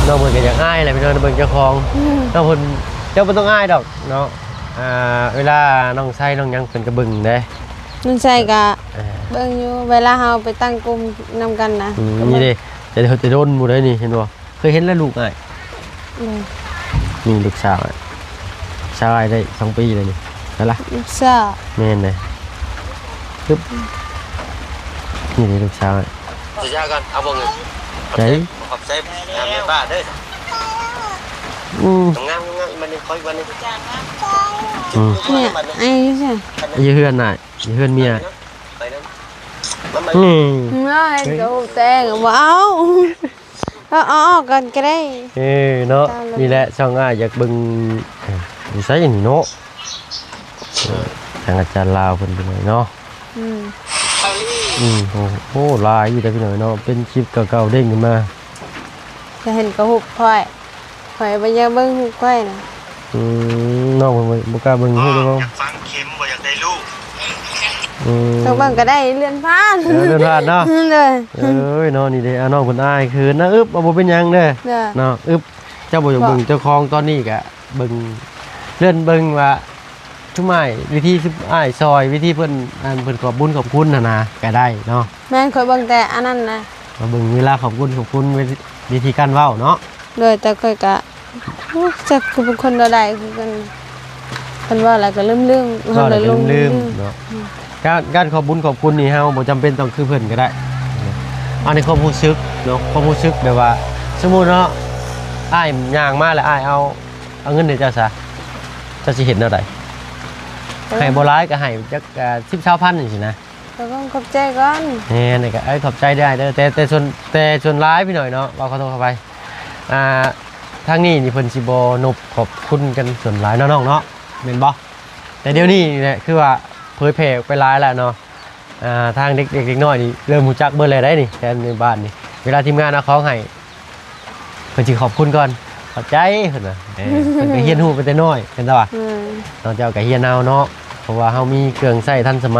ນ້ອງເພິ່ນກໍຢາກອາຍແຫຼະພີ່ນ້ອງ ເບິ່ງເຈົ້າຂອງ. ອືມ ນ້ອງເພິ່ນ ເຈົ້າບໍ່ຕ້ອງອາຍດອກເນາະ. ອ່າ ເວລານ້ອງໄຊນ້ອງຫຍັງເພິ່ນກໍເບິ່ງເດ້ ນ້ອງໄຊກໍ ເອີ ເບິ່ງຢູ່ ເວລາເຮົາໄປຕັ້ງກຸ່ມນຳກັນນະ. ອືມ ກໍເບິ່ງ ນີ້ເດ້ ແຕ່ ແຕ່ດົນບໍ່ໄດ້ນີ້ ເຫັນບໍ່? ເຄີຍເຫັນແລ້ວລູກອ້າຍ? ອືມ ນີ້ລູກສາວອ້າຍ ສາວອ້າຍໄດ້ສອງປີແລ້ວນີ້. ໃສລະ? ລູກສາວ ແມ່ນເດ້. ປຶບ ນີ້ເດ້ລູກສາວອ້າຍ. ເອົາເບິ່ງ ໃສ? ຂອບໃຈ ຂອບໃຈແມ່ປ້າເດີ. ອືມ ງາມໆ ອີກບັດໜຶ່ງ ຂໍອີກບັດໜຶ່ງ. ອືມ ນີ້ ອ້າຍຢູ່ໃສ? ຢູ່ເຮືອນອ້າຍ ຢູ່ເຮືອນເມຍ. ອືມ ເນາະ ໃຫ້ເຂົາແຕ່ງ ບໍ່ເອົາ ເອົາ ເອົາອອກກ່ອນກໍໄດ້. ເອີ ເນາະ ນີ້ແຫຼະ ຊ່ອງອ້າຍຢາກເບິ່ງ ຢູ່ໃສນີ້ເນາະ. ເອີ ທາງອາຈານລາວເພິ່ນໄປເນາະ. ອືມ ອືມ ໂອ້ ໂອ້ ຫຼາຍຢູ່ເດ້ພີ່ນ້ອງເນາະ ເປັນຄລິບເກົ່າໆເດ້ງຂຶ້ນມາ. ຈະເຫັນກະຮູບຂ້ອຍ ຂ້ອຍບໍ່ຢາກເບິ່ງຮູບຂ້ອຍນະ. ອືມ ນ້ອງເພິ່ນບໍ່ ບໍ່ກ້າເບິ່ງຮູບເລີຍບໍ່? ຢາກຝັງເຂັມ ບໍ່ຢາກໄດ້ລູກ. ອືມ ຕ້ອງເບິ່ງກໍໄດ້ ເລື່ອນຜ່ານ ເອີ ເລື່ອນຜ່ານເນາະ. ເອີຍ ເນາະ ນີ້ເດ້ ອາ ນ້ອງເພິ່ນອາຍເຂີນນະ. ອຶບ ເອົາ ບໍ່ເປັນຫຍັງເດີເນາະ. ອືບ ເຈົ້າບໍ່ຢາກເບິ່ງເຈົ້າຂອງຕອນນີ້ກະເບິ່ງ ເລື່ອນເບິ່ງວ່າ ຊຸມອ້າຍ ວິທີຊຸມອ້າຍຊ່ອຍ ວິທີເພິ່ນ ອັນ ເພິ່ນຂອບບຸນຂອບຄຸນຫັ້ນນະ ກະໄດ້ເນາະ. ແມ່ນ ຂ້ອຍເບິ່ງແຕ່ອັນນັ້ນນະ ມາເບິ່ງເວລາຂອບບຸນຂອບຄຸນ ວິທີການເວົ້າເນາະ. ໂດຍ ແຕ່ຂ້ອຍກະ ໂອ້ ຈັກຄືເປັນຄົນແນວໃດຄືກັນ ເພິ່ນເວົ້າແລ້ວກໍລືມໆ ເວົ້າແລ້ວກໍລືມໆເນາະ. ອືມ ການ ການຂອບບຸນຂອບຄຸນນີ້ ເຮົາບໍ່ຈຳເປັນຕ້ອງຄືເພິ່ນກໍໄດ້. ອັນນີ້ຄວາມຮູ້ສຶກເນາະ ຄວາມຮູ້ສຶກແບບວ່າ ສົມມຸດເນາະ ອ້າຍຍ່າງມາແລ້ວ ອ້າຍເອົາ ເອົາເງິນໃຫ້ເຈົ້າຊະ. ເຈົ້າຊິເຮັດແນວໃດ? ໃຫ້ບໍ່ຫຼາຍກໍໃຫ້ຈັກ ເອີ່ ສິບ ຊາວພັນ ຈັ່ງຊີ້ນະ. ກໍຕ້ອງຂອບໃຈກ່ອນ. ແມ່ນ ກໍ ເອີຍ ຂອບໃຈເດີ້ ເດີ້ ແຕ່ ແຕ່ສ່ວນ ແຕ່ສ່ວນຫຼາຍພີ່ນ້ອງເນາະ ເວົ້າຂໍໂທດຂໍອະໄພ ອ່າ ທາງນີ້ນີ້ເພິ່ນຊິບໍ່ນົບຂອບຄຸນກັນສ່ວນຫຼາຍເນາະນ້ອງເນາະ ແມ່ນບໍ່? ແຕ່ດຽວນີ້ນີ້ແຫຼະ ຄືວ່າເຜີຍແຜ່ອອກໄປຫຼາຍແລ້ວເນາະ. ອ່າ ທາງເດັກ ເດັກ ເດັກນ້ອຍນີ້ເລີ່ມຮູ້ຈັກເບິດແລ້ວໄດ໋ນີ້ ແຖວໃນບ້ານນີ້ ເວລາທີມງານເອົາຂອງໃຫ້ ເພິ່ນຊິຂອບຄຸນກ່ອນ ຂອບໃຈເພິ່ນວ່າ. ເອີ ເພິ່ນກໍຮຽນຮູ້ໄປແຕ່ນ້ອຍ ແມ່ນບໍ່ວະ? ແມ່ນ. ນ້ອງເຈົ້າກໍຮຽນເອົາເນາະ ເພາະວ່າເຮົາມີເຄື່ອງໃຊ້ທັນສະໄໝ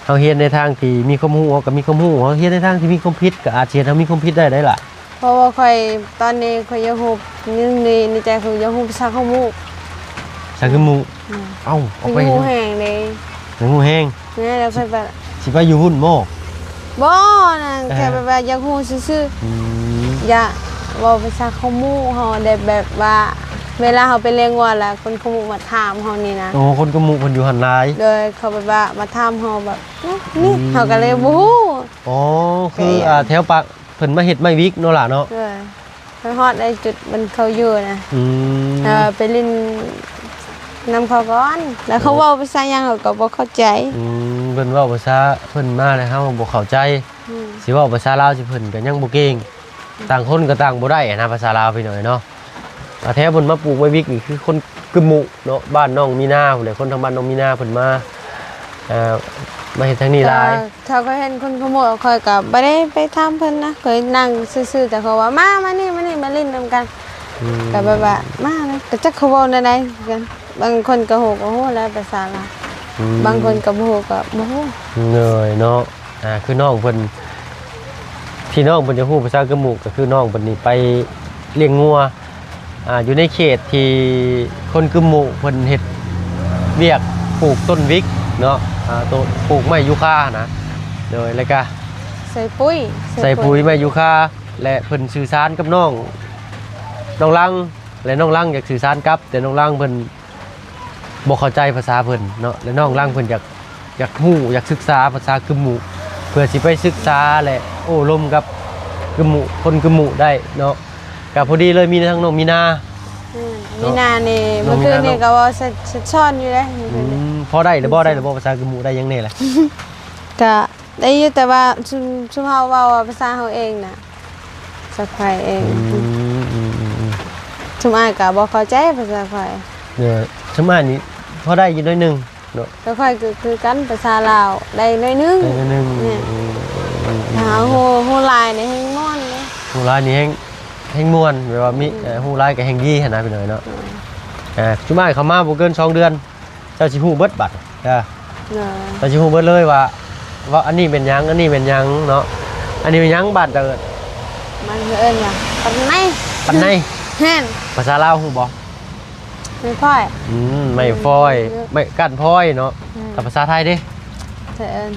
ເຮົາຮຽນໃນທາງທີ່ມີຄວາມຮູ້ ເຮົາກໍມີຄວາມຮູ້ ເຮົາຮຽນໃນທາງທີ່ມີຄວາມຜິດ ກໍອາດຊິເຮັດໃຫ້ເຮົາມີຄວາມຜິດໄດ້ ໄດ້ລະ. ເພາະວ່າຂ້ອຍ ຕອນນີ້ຂ້ອຍຢາກຮູ້ ໃນ ໃນໃຈຂ້ອຍຢາກຮູ້ພາສາຂະມຸ. ພາສາຂະມຸ? ແມ່ນ. ເອົ້າ ເອົາໄປ ຢາກຮູ້ແຮງເດ້. ຢາກຮູ້ແຮງ? ແມ່ນ ແລ້ວຂ້ອຍແບບ ຊິໄປຢູ່ພຸ້ນບໍ່? ບໍ່ນະ ອ່າ ແຄ່ແບບວ່າຢາກຮູ້ຊື່ໆ. ອືມ ຢາກເວົ້າພາສາຂະມຸ ເຮົາໄດ້ແບບວ່າ ເວລາເຮົາໄປລ້ຽງງົວລະ ຄົນຂະມຸມາຖາມເຮົານີ້ນະ. ໂອ້ ຄົນຂະມຸເພິ່ນຢູ່ຫັ້ນຫຼາຍ. ໂດຍ ເຂົາແບບວ່າມາຖາມເຮົາແບບ ນີ້ ອືມ ເຮົາກໍເລີຍບໍ່ຮູ້. ອໍ ຄື ກໍ ອ່າ ແຖວປາກ ເພິ່ນມາເຮັດໄມ້ວິກເນາະຫຼະເນາະ. ໂດຍ ໄປຮອດໄດ້ຈຸດມັນເຂົາຢູ່ນະ. ອືມ ເອີ ໄປຫຼິ້ນນຳເຂົາກ່ອນ ແລ້ວເຂົາເວົ້າພາສາຫຍັງເຮົາກໍບໍ່ເຂົ້າໃຈ. ອືມ ເພິ່ນເວົ້າພາສາເພິ່ນມາແລ້ວເຮົາບໍ່ເຂົ້າໃຈ. ອືມ ຊິເວົ້າພາສາລາວຊິເພິ່ນກໍຍັງບໍ່ເກັ່ງ. ຕ່າງຄົນກໍຕ່າງບໍ່ໄດ້ນະ ພາສາລາວ ພີ່ນ້ອງເນາະ. ອ່າ ແຖວເພິ່ນມາປູກໄມ້ວິກນີ້ຄືຄົນກຶມມຸເນາະ ບ້ານນ້ອງມີນາພຸ້ນແຫຼະ ຄົນທາງບ້ານນ້ອງມີນາເພິ່ນມາ ອ່າ ມາເຮັດທາງນີ້ຫຼາຍ. ຖ້າ ຖ້າຂ້ອຍເຫັນຄົນຂະມຸ ຂ້ອຍກໍບໍ່ໄດ້ໄປຖາມເພິ່ນນະ ຂ້ອຍນັ່ງຊື່ໆ ແຕ່ເຂົາວ່າ ມາ ມານີ້ ມານີ້ ມາຫຼິ້ນນຳກັນ. ອືມ ກໍແບບວ່າ ມານະ ກໍຈັກເຂົາເວົ້າແນວໃດຄືກັນ. ບາງຄົນກໍຮູ້ ກໍຮູ້ແຫຼະພາສາລາວ. ອືມ ບາງຄົນກໍບໍ່ຮູ້ ກໍບໍ່ຮູ້. ໂດຍເນາະ. ອ່າ ຄືນ້ອງເພິ່ນ ທີ່ນ້ອງເພິ່ນຈະຮູ້ພາສາກຶມມຸ ກໍຄືນ້ອງເພິ່ນນີ້ໄປລ້ຽງງົວ ອ່າ ຢູ່ໃນເຂດທີ່ຄົນກຶມມຸເພິ່ນເຮັດວຽກປູກຕົ້ນວິກເນາະ ອ່າ ໂຕ ປູກໄມ້ຢູຄານະ. ໂດຍ ແລ້ວກະໃສ່ປຸ໋ຍ ໃສ່ປຸ໋ຍ ໃສ່ປຸ໋ຍໄມ້ຢູຄາ ແລະ ເພິ່ນສື່ສານກັບນ້ອງ ນ້ອງລັງ ແລະ ນ້ອງລັງຢາກສື່ສານກັບ ແຕ່ນ້ອງລັງເພິ່ນ ບໍ່ເຂົ້າໃຈພາສາເພິ່ນເນາະ ແລະ ນ້ອງລັງເພິ່ນຢາກ ຢາກຮູ້ ຢາກສຶກສາພາສາກຶມມຸ ເພື່ອຊິໄປສຶກສາ ແລະ ໂອ້ລົມກັບກຶມມຸ ຄົນກຶມມຸໄດ້ເນາະ. ກະພໍດີເລີຍມີທັງນ້ອງມີນາ ແມ່ນ ເນາະ ມີນານີ້ ນ້ອງມີນາ ເມື່ອຄືນນີ້ກໍເວົ້າສະ ສະຊ້ອນຢູ່ເດ້ ອືມ ພໍໄດ້ຫຼືບໍ່ ໄດ້ຫຼືບໍ່ ພາສາກຶມມຸ ໄດ້ຫຍັງແດ່ລະ? ກະໄດ້ຢູ່ ແຕ່ວ່າຊຸມ ຊຸມເຮົາເວົ້າພາສາເຮົາເອງນະ ພາສາຂ້ອຍເອງ. ອືມ ອືມ ອືມ ອືມ ຊຸມອ້າຍກໍບໍ່ເຂົ້າໃຈພາສາຂ້ອຍ. ເອີ ຊຸມອ້າຍນີ້ພໍໄດ້ຢູ່ໜ້ອຍໜຶ່ງເນາະ. ແຕ່ຂ້ອຍກໍຄືກັນ ພາສາລາວໄດ້ໜ້ອຍໜຶ່ງ ໄດ້ໜ້ອຍໜຶ່ງ. ແມ່ນ. ອືມ ອືມ ອືມ ຖ້າຮູ້ ຮູ້ຫຼາຍນີ້ແຮ່ງມ່ວນເດ້. ຮູ້ຫຼາຍນີ້ແຮ່ງ ແຮ່ງມ່ວນ ແບບວ່າມີ ອືມ ເອີ ຮູ້ຫຼາຍກໍແຮ່ງດີຫັ້ນນະ ພີ່ນ້ອງເນາະ. ອືມ ອ່າ ຊຸມອ້າຍເຂົ້າມາບໍ່ເກີນສອງເດືອນ ເຈົ້າຊິຮູ້ເບິດບາດ ເອີ ເຈົ້າຊິຮູ້ເບິດເລີຍວ່າ ວ່າອັນນີ້ແມ່ນຫຍັງ ອັນນີ້ແມ່ນຫຍັງເນາະ. ອັນນີ້ແມ່ນຫຍັງ ບ້ານເຈົ້າເອີ້ນ? ມັນເອີ້ນວ່າປັນໄນ. ປັນໄນ? ແມ່ນ. ພາສາລາວຮູ້ບໍ່? ໄມ້ຟອຍ. ອືມ ໄມ້ຟອຍ ອືມ ໄມ້ກ້ານຟອຍເນາະ. ອືມ ແຕ່ພາສາໄທເດ? ເອີ້ນ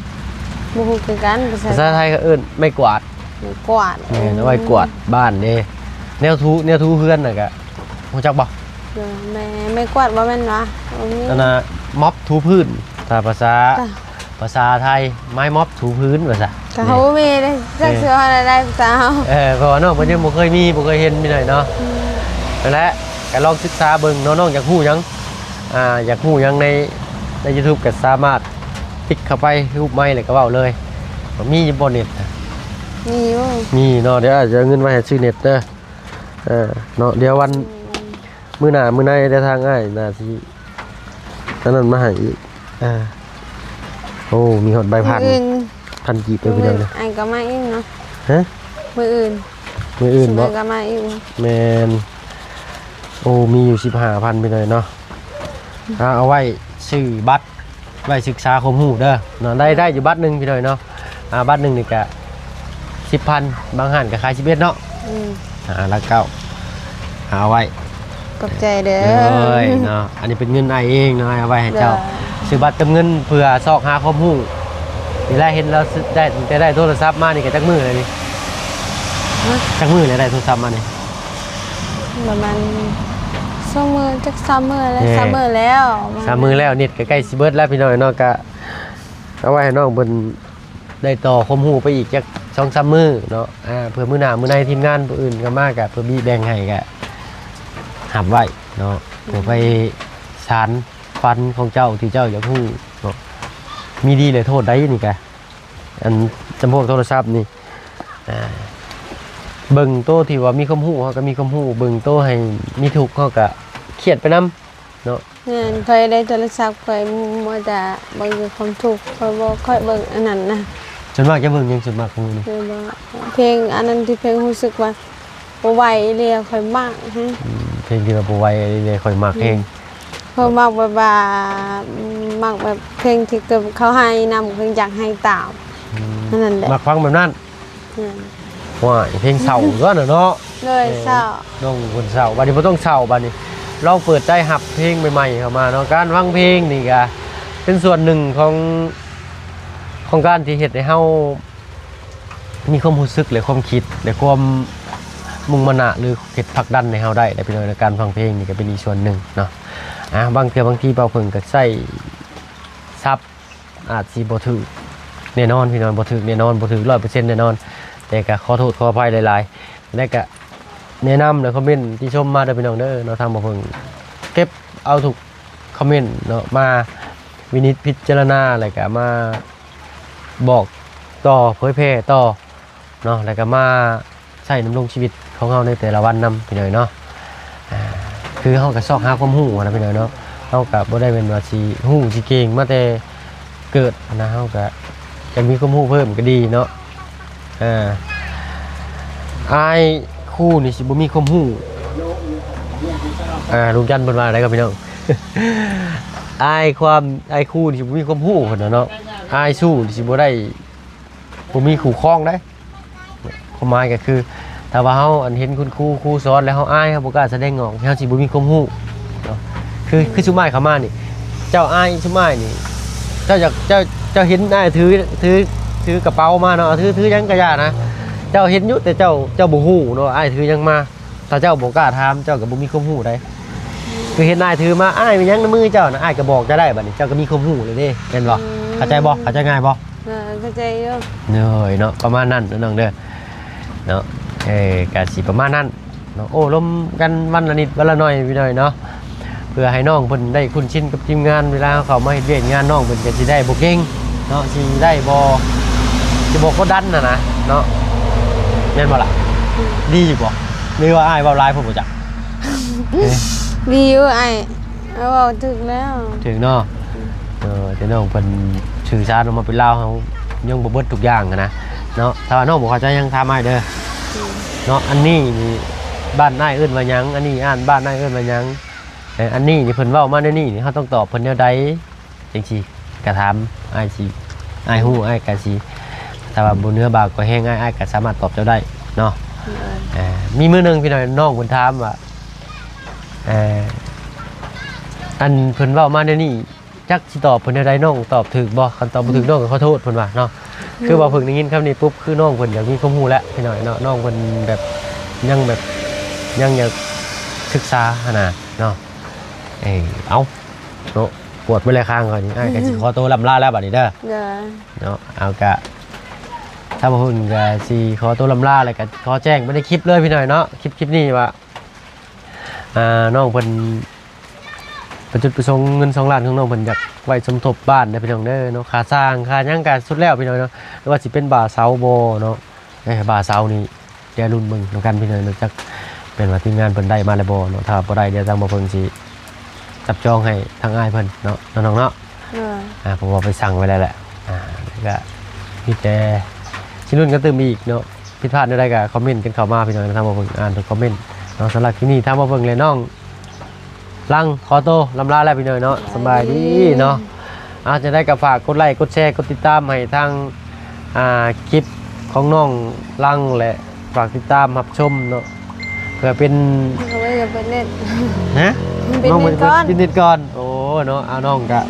ບໍ່ຮູ້ຄືກັນ ພາສາ ພາສາໄທກໍເອີ້ນໄມ້ກວາດ. ໄມ້ກວາດ. ແມ່ນ ເອົາໄວ້ກວາດບ້ານເດ້ ແນວຖູ ແນວຖູເຮືອນນະ ກະ ຮູ້ຈັກບໍ່? ແມ່ ໄມ້ກວາດບໍ່ແມ່ນຫວາ? ອັນນ່າ ມັອບຖູພື້ນ ຖ້າພາສາ ພາສາໄທ ໄມ້ມັອບຖູພື້ນວ່າຊະ. ກໍເຮົາບໍ່ມີເດ້ ຈັກຊິເວົ້າແນວໃດພາສາເຮົາ. ເອີ ເພາະວ່ານ້ອງເພິ່ນຍັງບໍ່ເຄີຍມີ ບໍ່ເຄີຍເຫັນ ພີ່ນ້ອງເນາະ. ອືມ ນັ້ນແຫຼະ ກໍລອງສຶກສາເບິ່ງເນາະ ນ້ອງຢາກຮູ້ຫຍັງ ອ່າ ຢາກຮູ້ຫຍັງໃນ ໃນຢູທູບ ກໍສາມາດຕິກເຂົ້າໄປຮູບໄມ ແລ້ວກໍເວົ້າເລີຍ. ມີຢູ່ບໍ່ເນັດ? ມີຢູ່. ມີເນາະ ດຽວອ້າຍຈະເອົາເງິນໄວ້ໃຫ້ຊື້ເນັດເດີ. ເອີ ເນາະ ດຽວວັນ ອືມ ມື້ໜ້າມື້ໃນ ດຽວທາງອ້າຍໜ້າຊິ ອັນນັ້ນມາໃຫ້ອີກ. ອ່າ ໂອ້ ມີຮອດໃບພັນ ພັນກີບເດີພີ່ນ້ອງເດີ. ອ້າຍກໍມາອີກເນາະ. ຮະ? ມື້ອື່ນ ມື້ອື່ນບໍ່? ກໍມາອີກ. ແມ່ນ. ໂອ້ ມີຢູ່ສິບຫ້າພັນພີ່ນ້ອງເນາະ. ອ່າ ເອົາໄວ້ຊື້ບັດ ໄວ້ສຶກສາຄວາມຮູ້ເດີເນາະ. ໄດ້ ໄດ້ຢູ່ບັດໜຶ່ງພີ່ນ້ອງເນາະ. ອ່າ ບັດໜຶ່ງນີ້ກະສິບພັນ ບາງຮ້ານກະຂາຍສິບເອັດເນາະ. ອືມ ອ່າ ຫຼັກເກົ້າ ເອົາໄວ້ ຂອບໃຈເດີ. ໂດຍເນາະ ອັນນີ້ເປັນເງິນອ້າຍເອງເນາະ ເອົາໄວ້ໃຫ້ເຈົ້າ. ໂດຍ ຊື້ບັດເຕີມເງິນເພື່ອຊອກຫາຄວາມຮູ້. ນີ້ແຫຼະ ເຫັນລາວໄດ້ ແຕ່ໄດ້ໂທລະສັບມານີ້ກະຈັກມື້ແລ້ວນີ້? ຮະ? ຈັກມື້ແລ້ວໄດ້ໂທລະສັບມານີ້? ປະມານສອງມື້ ຈັກສາມມື້ແລ້ວ. ແມ່ນ ສາມມື້ແລ້ວ ສາມມື້ແລ້ວ. ເນັດກໍໃກ້ຊິເບິດແລ້ວພີ່ນ້ອງເນາະ. ກະເອົາໄວ້ໃຫ້ນ້ອງເພິ່ນ ໄດ້ຕໍ່ຄວາມຮູ້ໄປອີກຈັກສອງສາມມື້ເນາະ. ອ່າ ເພື່ອມື້ໜ້າມື້ໃນທີມງານຜູ້ອື່ນກໍມາ ກະເພື່ອບີແບ່ງໃຫ້ ກະຮັບໄວ້ເນາະ. ເພື່ອໄປ ຖານຝັນຂອງເຈົ້າທີ່ເຈົ້າຢາກຮູ້ເນາະ ມີດີ ແລະ ໂທດໃດນີ້ກະ ອັນຈຳພວກໂທລະສັບນີ້ ອ່າ ເບິ່ງໂຕທີ່ວ່າມີຄວາມຮູ້ ເຮົາກໍມີຄວາມຮູ້ ເບິ່ງໂຕໃຫ້ມີທຸກ ເຮົາກໍຄຽດໄປນຳເນາະ. ແມ່ນ ຂ້ອຍໄດ້ໂທລະສັບ ຂ້ອຍມັວແຕ່ເບິ່ງແຕ່ຄວາມທຸກ ຂ້ອຍບໍ່ຄ່ອຍເບິ່ງອັນນັ້ນນະ. ສ່ວນມາກຈະເບິ່ງຫຍັງ ສ່ວນມາກຂອງມື້ນີ້? ແມ່ນບໍ່? ເພງອັນນັ້ນ ທີ່ເພງຮູ້ສຶກວ່າບໍ່ໄຫວອີ່ຫຼີ ຂ້ອຍມັກແຮງ. ອືມ ເພງທີ່ວ່າບໍ່ໄຫວອີ່ຫຼີ ຂ້ອຍມັກແຮງ. ເພາະມັກແບບວ່າ ມັກແບບເພງທີ່ເກີດເຂົາໄຫ້ນຳ ເພິ່ນຢາກໄຫ້ຕາມ. ອືມ ນັ້ນແຫຼະ ມັກຟັງແບບນັ້ນ. ແມ່ນ. ວ້າຍ ເພງເສົ້າຕົວະນະເນາະ. ໂດຍ ເອີ ເສົ້າ ນ້ອງເພິ່ນເສົ້າ. ບາດນີ້ບໍ່ຕ້ອງເສົ້າ ບາດນີ້ລອງເປີດໃຈຮັບເພງໃໝ່ໆເຂົ້າມາເນາະ. ການຟັງເພງນີ້ກະເປັນສ່ວນໜຶ່ງຂອງ ຂອງການທີ່ເຮັດໃຫ້ເຮົາ ມີຄວາມຮູ້ສຶກ ແລະ ຄວາມຄິດ ແລະ ຄວາມມຸ່ງມານະ ຫຼື ເຮັດຜັກດັນໃຫ້ເຮົາໄດ້ແຫຼະ ພີ່ນ້ອງ. ການຟັງເພງນີ້ກໍເປັນອີກສ່ວນໜຶ່ງເນາະ. ອ່າ ບາງເທື່ອບາງທີບ່າວເພິ່ງກໍໃຊ້ສັບອາດຊິບໍ່ຖືກແນ່ນອນ ພີ່ນ້ອງ, ບໍ່ຖືກແນ່ນອນ, ບໍ່ຖືກຮ້ອຍເປີເຊັນແນ່ນອນ, ແຕ່ກໍຂໍໂທດຂໍອະໄພຫຼາຍໆ. ແລ້ວກໍແນະນຳ ແລະ ຄອມເມັນຕິຊົມມາເດີ ພີ່ນ້ອງເດີເນາະ. ທາງບ່າວເພິ່ງເກັບເອົາທຸກຄອມເມັນເນາະ ມາວິນິດພິຈາລະນາ ແລ້ວກໍມາ ບອກຕໍ່ ເຜີຍແຜ່ຕໍ່ເນາະ ແລ້ວກໍມາໃຊ້ດຳລົງຊີວິດຂອງເຮົາໃນແຕ່ລະວັນນຳ ພີ່ນ້ອງເນາະ. ອ່າ ຄືເຮົາກໍຊອກຫາຄວາມຮູ້ຫັ້ນນະ ພີ່ນ້ອງເນາະ, ເຮົາກໍບໍ່ໄດ້ແມ່ນວ່າຊິຮູ້ຊິເກັ່ງມາແຕ່ເກີດຫັ້ນນະ, ເຮົາກໍຢາກມີຄວາມຮູ້ເພີ່ມກໍດີເນາະ. ອ່າ ອ້າຍຄູນີ້ຊິບໍ່ມີຄວາມຮູ້ ອ່າ ລຸງຈັນເພິ່ນວ່າໄດ໋ກໍ ພີ່ນ້ອງ, ອ້າຍຄວາມ ອ້າຍຄູນີ້ຊິບໍ່ມີຄວາມຮູ້ເພິ່ນວ່າເນາະ, ອ້າຍຊູ້ນີ້ຊິບໍ່ໄດ້ ບໍ່ມີຄູ່ຄອງໄດ໋. ຄວາມໝາຍກໍຄື ຖ້າວ່າເຮົາ ອັນ ເຫັນຄຸນຄູ ຄູສອນແລ້ວ ເຮົາອາຍ ເຮົາບໍ່ກ້າສະແດງອອກ ເຮົາຊິບໍ່ມີຄວາມຮູ້ເນາະ. ຄື ອືມ ຄືຊຸມອ້າຍເຂົ້າມານີ້ ເຈົ້າອາຍ ຊຸມອ້າຍນີ້ ເຈົ້າຢາກ ເຈົ້າ ເຈົ້າເຫັນອ້າຍຖື ຖື ຖືກະເປົາມາເນາະ ຖື ຖືຫຍັງກະຢ່ານະ, ເຈົ້າເຫັນຢູ່ ແຕ່ເຈົ້າ ເຈົ້າບໍ່ຮູ້ເນາະ ອ້າຍຖືຫຍັງມາ. ຖ້າເຈົ້າບໍ່ກ້າຖາມ ເຈົ້າກໍບໍ່ມີຄວາມຮູ້ໃດ໋. ອືມ ຄືເຫັນອ້າຍຖືມາ ອ້າຍ ແມ່ນຫຍັງໃນມືເຈົ້ານະ? ອ້າຍກໍບອກເຈົ້າໄດ້ ບັດນີ້ເຈົ້າກໍມີຄວາມຮູ້ເລີຍເດ້ ແມ່ນບໍ່? ອືມ ເຂົ້າໃຈບໍ່? ເຂົ້າໃຈງ່າຍບໍ່? ເອີ ເຂົ້າໃຈຢູ່. ໂດຍເນາະ ປະມານນັ້ນເນາະນ້ອງເດີ ເນາະ. ເອີ ກະຊິປະມານນັ້ນເນາະ, ໂອ້ລົມກັນວັນລະນິດວັນລະໜ້ອຍພີ່ນ້ອງເນາະ. ເພື່ອໃຫ້ນ້ອງເພິ່ນໄດ້ຄຸ້ນຊິນກັບທີມງານ, ເວລາເຮົາເຂົ້າມາເຮັດວຽກເຮັດງານ ນ້ອງເພິ່ນກໍຊິໄດ້ບໍ່ເກັ່ງເນາະ, ຊິໄດ້ບໍ່ ຊິບໍ່ກົດດັນຫັ້ນນະເນາະ, ແມ່ນບໍ່ລະ? ອືມ ດີຢູ່ບໍ່? ຫຼືວ່າອ້າຍເວົ້າຫຼາຍໂພດບໍ່ຈັກ? ເອີ ດີຢູ່ອ້າຍ ເວົ້າຖືກແລ້ວ ຖືກເນາະ. ອືມ ເອີ ແຕ່ນ້ອງເພິ່ນສື່ສານອອກມາເປັນລາວ ເຮົາຍັງບໍ່ເບິດທຸກຢ່າງຫັ້ນນະເນາະ. ຖ້າວ່ານ້ອງບໍ່ເຂົ້າໃຈຫຍັງ ຖາມອ້າຍເດີ ອືມ ເນາະ. ອັນນີ້ນີ້ບ້ານອ້າຍເອີ້ນວ່າຫຍັງ? ອັນນີ້ອ່ານ ບ້ານອ້າຍເອີ້ນວ່າຫຍັງ? ເອີ ອັນນີ້ນີ້ເພິ່ນເວົ້າມາແນວນີ້ນີ້ ເຮົາຕ້ອງຕອບເພິ່ນແນວໃດ? ຈັ່ງຊີ້ກະຖາມ ອ້າຍຊິ ອ້າຍຮູ້ ອືມ ອ້າຍກະຊິ ຖ້າວ່າບໍ່ເໜືອບ່າກວ່າແຮງ ອ້າຍ ອ້າຍກະສາມາດຕອບເຈົ້າໄດ້ເນາະ. ໂດຍ ເອີ ມີມື້ໜຶ່ງພີ່ນ້ອງ ນ້ອງເພິ່ນຖາມວ່າ ເອີ ອັນເພິ່ນເວົ້າມາແນວນີ້ ຈັກຊິຕອບເພິ່ນແນວໃດ? ນ້ອງຕອບຖືກບໍ່? ຄັນຕອບບໍ່ຖືກ ອືມ ນ້ອງກໍຂໍໂທດ ເພິ່ນວ່າເນາະ. ອືມ ຄືວ່າເພິ່ງໄດ້ຍິນຄຳນີ້ປຸບ ຄືນ້ອງເພິ່ນຢາກມີຄວາມຮູ້ແລ້ວພີ່ນ້ອງເນາະ, ນ້ອງເພິ່ນແບບ ຍັງແບບ ຍັງຢາກສຶກສາຫັ້ນນະເນາະ. ເອີ ເອົາ ເນາະ ປວດໄປແລ້ວຂ້າງຂ້ອຍນີ້. ອ້າຍກໍຊິຂໍໂຕລ່ຳລາແລ້ວບັດນີ້ເດີ ເດີ ເນາະ. ເອົາ ກະ ທາງບ່າວເພິ່ງກໍຊິຂໍໂຕລ່ຳລາ ແລ້ວກໍຂໍແຈ້ງໄປໃນຄລິບເລີຍພີ່ນ້ອງເນາະ, ຄລິບ ຄລິບນີ້ວ່າ ອ່າ ນ້ອງເພິ່ນ ປະຈຸດປະສົງເງິນສອງລ້ານຂອງນ້ອງເພິ່ນ ຢາກໄວ້ສົມທົບບ້ານເດີພີ່ນ້ອງເດີເນາະ, ຄ່າສ້າງຄ່າຫຍັງກໍສຸດແລ້ວພີ່ນ້ອງເນາະ, ຫຼືວ່າຊິເປັນບ່າເສົາບໍ່ເນາະ. ເອີ ບ່າເສົານີ້ ດຽວລຸ້ນເບິ່ງນຳກັນພີ່ນ້ອງເນາະ, ຈັກແມ່ນວ່າທີມງານເພິ່ນໄດ້ມາແລ້ວບໍ່ເນາະ. ຖ້າບໍ່ໄດ້ ດຽວທາງບ່າວເພິ່ງຊິຈັບຈອງໃຫ້ທາງອ້າຍເພິ່ນເນາະ ນ້ອງໆເນາະ. ເອີ ອ່າ ເພາະວ່າໄປສັ່ງໄວ້ແລ້ວແຫຼະ. ອ່າ ກໍມີແຕ່ຊິລຸ້ນກັນຕື່ມອີກເນາະ, ຜິດພາດແນວໃດກໍຄອມເມັນກັນເຂົ້າມາພີ່ນ້ອງ, ທາງບ່າວເພິ່ງອ່ານທຸກຄອມເມັນເນາະ. ສຳລັບຄລິບນີ້ ທາງບ່າວເພິ່ງ ແລະ ນ້ອງ ຫຼັງ ຂໍໂຕລ່ຳລາແລ້ວພີ່ນ້ອງເນາະ. ສະບາຍດີເນາະ. ອ່າ ຈັ່ງໃດກໍຝາກກົດໄລ້ ກົດແຊ ກົດຕິດຕາມໃຫ້ທາງ ອ່າ ຄລິບຂອງນ້ອງຫຼັງ ແລະ ຝາກຕິດຕາມຮັບຊົມເນາະ, ເພື່ອເປັນ ເຂົາເອີ້ນເປັນເນັດ ຮະ? ເປັນເນັດກ່ອນ ເປັນເນັດກ່ອນ. ໂອ້ ເນາະ ອາ ນ້ອງກະ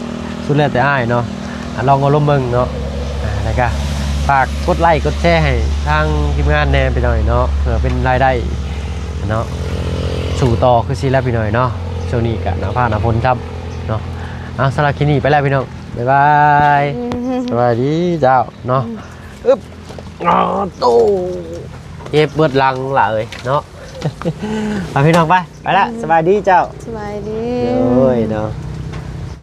ສຸດແລ້ວແຕ່ອ້າຍເນາະ, ອາ ລອງເອົາລົມເບິ່ງເນາະ. ອາ ແລ້ວກະຝາກກົດໄລ້ ກົດແຊໃຫ້ທາງທີມງານແດ່ພີ່ນ້ອງເນາະ, ເພື່ອເປັນລາຍໄດ້ເນາະ ສູ້ຕໍ່ຄືຊີ້ແລ້ວພີ່ນ້ອງເນາະ. ຊ່ວງນີ້ກະໜ້າຟ້າໜ້າຝົນຊ້ຳເນາະ. ເອົາ ສຳລັບຄລິບນີ້ໄປແລ້ວພີ່ນ້ອງ ບາຍບາຍ ອືມ ສະບາຍດີເຈົ້າເນາະ. ອືມ ອຶບ ອໍ ໂຕ ເຈັບເບິດຫຼັງລະເອີຍເນາະ. ໄປພີ່ນ້ອງ ໄປ ໄປລະ ອືມ ສະບາຍດີເຈົ້າ ສະບາຍດີ ໂອ້ຍເນາະ.